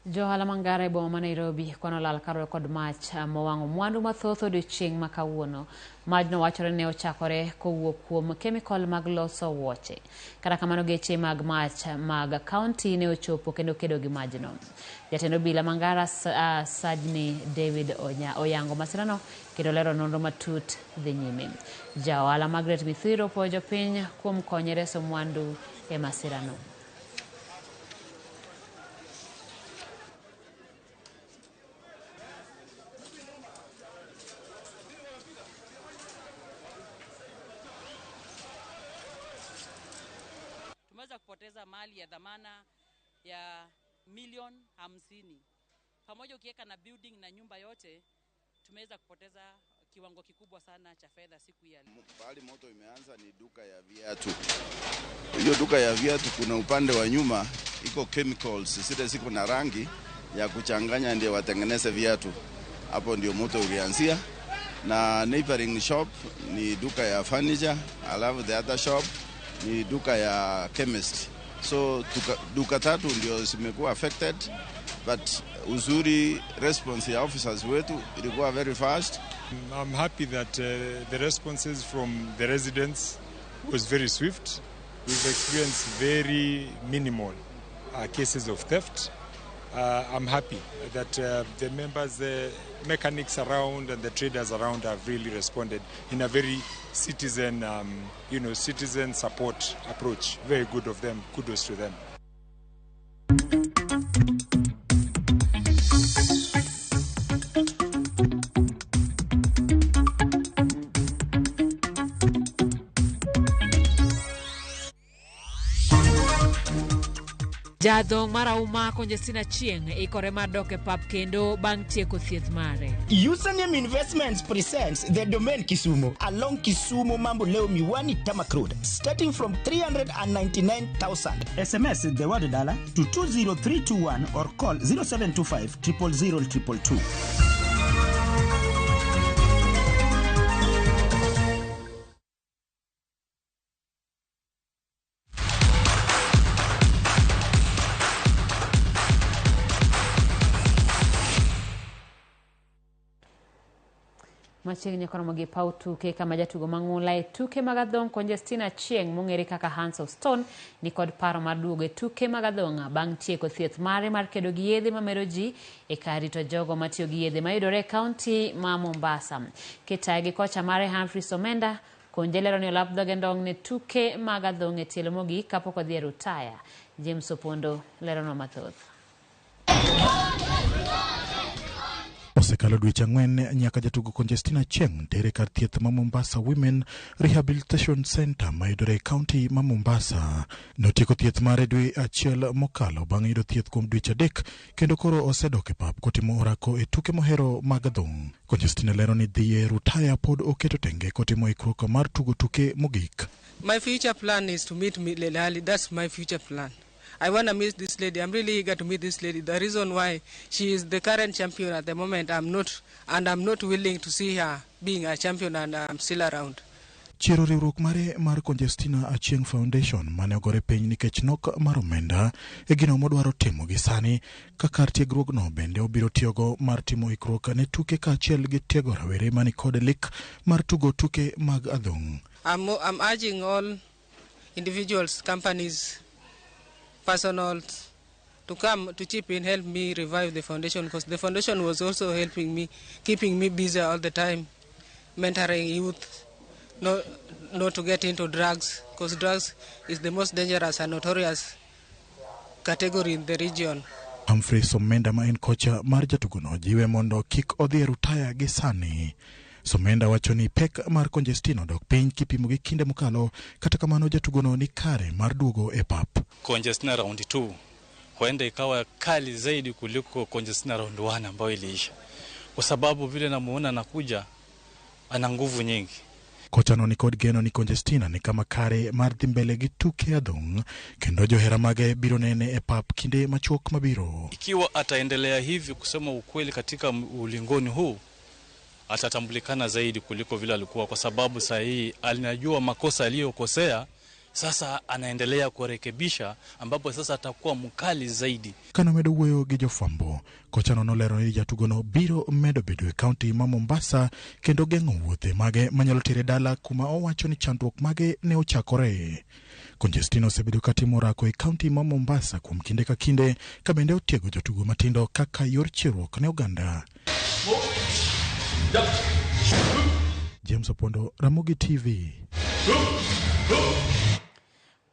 Johala mangara e boma ma Nairobi kwano lal kaluwore kod mach mowang'o mwandu mathoth odiochieng' ma kawuono. Majno wachore ne ochakore kowuok kuom kemikol mag loso wuoche. Kata kamano geche mag mach mag kaunti ne ochopo kendo kedo gi majno. Jatend obila Mangara Sajni David oyango masirano kendo lero nonro matut dhi nyime. Ja ohala Margaret Mithiro opuoyo jopiny kuom konye reso mwandu e masirano. Tumeweza kupoteza mali ya dhamana ya 50,000,000. Pamoja ukiweka na building na nyumba yote, tumeweza kupoteza kiwango kikubwa sana cha fedha siku ya leo. Pahali moto imeanza ni duka ya viatu. Hiyo duka ya viatu kuna upande wa nyuma iko chemicals zile ziko na rangi ya kuchanganya ndio watengeneze viatu. Hapo ndio moto ulianzia. Na neighboring shop ni duka ya furniture, alafu the other shop ni duka ya chemist. So duka tatu ndio zimekuwa affected, but uzuri response ya officers wetu ilikuwa very fast. I'm happy that the responses from the residents was very swift. We've experienced very minimal cases of theft. I'm happy that the members, the mechanics around and the traders around have really responded in a very citizen, citizen support approach. Very good of them. Kudos to them. Jadhong' mar auma Conjestina Achieng' ikore mar dok e pap kendo bang' tieko thieth mare. Username Investments presents the Domain Kisumu along Kisumu Mamboleo Miwani Tarmac Road, starting from 399,000. SMS the word dollar to 20321 or call 0725 000 222. Machiegni koromo gi paw tuke kama jatugo mang'ula e tuke mag adhong' Conjestina Achieng' mong'ere kaka Hands of Stone ni kod paro mar duogo e tuke mag adhong' bang' tieko thieth mare mar kedo gi yedhe mamero ji e kar rito jogo matiyo gi yedhe mayudore e kaunti ma Mombasa. Kitaye gi kocha mare Humphrey Somenda, Konje lero ni olap dhoge ndong' ne tuke mag adhong' e tielo mogik kapok odhi e rutaya. James Opondo leronwa mathoth. Osekalo dweche ang'wen nyaka jatugo Conjestina Achieng' tere kar thieth ma Mombasa Women Rehabilitation Center mayudore e kaunti ma Mombasa. Notieko thieth mare dwe achiel mokalo bang' yudo thieth kuom dweche adek kendo koro osedok e pap kotimo orako e tuke mohero mag adhong'. Conjestina lero ni dhi e rutaya pod oketo tenge kotimo ikruok mar tugo tuke mogik. My future plan is to meet Leila Ali. That's my future plan. I want to meet this lady. I'm really eager to meet this lady. The reason why she is the current champion at the moment, I'm not, and I'm not willing to see her being a champion and I'm still around. Chiero riwruok mare mar Conjestina Achieng' Foundation mane ogore piny nikech nok mar omenda e gino modwaro timo gi sani ka kar tiegruogno bende obiro tiyogo mar timo ikruok ne tuke kaachiel gi tiego rawere mani kod lek mar tugo tuke mag adhong'. I'm urging all individuals, companies, personals to come to chip in, help me revive the foundation, because the foundation was also helping me, keeping me busy all the time, mentoring youth, not to get into drugs, because drugs is the most dangerous and notorious category in the region. Humphrey Somenda ma en kocha mar jatugono jiwe mondo kik odhi e rutaya gi sani. Somenda wacho ni pek mar Conjestina odok piny kipimo gi kinde mokalo, kata kamano jatugono ni kare mar duogo e pap. Conjestina round 2 huenda ikawa kali zaidi kuliko Conjestina round 1 ambayo iliisha, kwa sababu vile namuona anakuja ana nguvu nyingi. Kochano ni kod geno ni Conjestina ni kama kare mar dhi mbele gi tuke adhong' kendo johera mage biro nene e pap kinde machuok mabiro. Ikiwa ataendelea hivi, kusema ukweli, katika ulingoni huu atatambulikana zaidi kuliko vile alikuwa, kwa sababu saa hii alinajua makosa aliyokosea, sasa anaendelea kurekebisha, ambapo sasa atakuwa mkali zaidi. Kanomedo wuoyo gi jofwambo, kochano nolero ni jatugono biro medo bedo e kaunti ma Mombasa kendo geng'o wuothe mage manyalo tere dala kuma owacho ni chandruok mage ne ochakore. Conjestina osebedo katimo orako e kaunti ma Mombasa kuom kinde ka kinde ka bende otiego jotugo matindo kaka yor chiwruok ne oganda. James Opondo, Ramogi TV.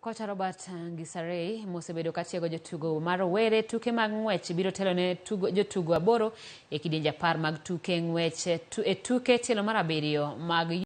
Kocha Robert Ngisarei mosebedo katiego jotugo mar rowere tuke mag ng'wech biro telo ne jotugo aboro e kidienje 10 mag tuke ng'wech e tuke tielo mar 7 mag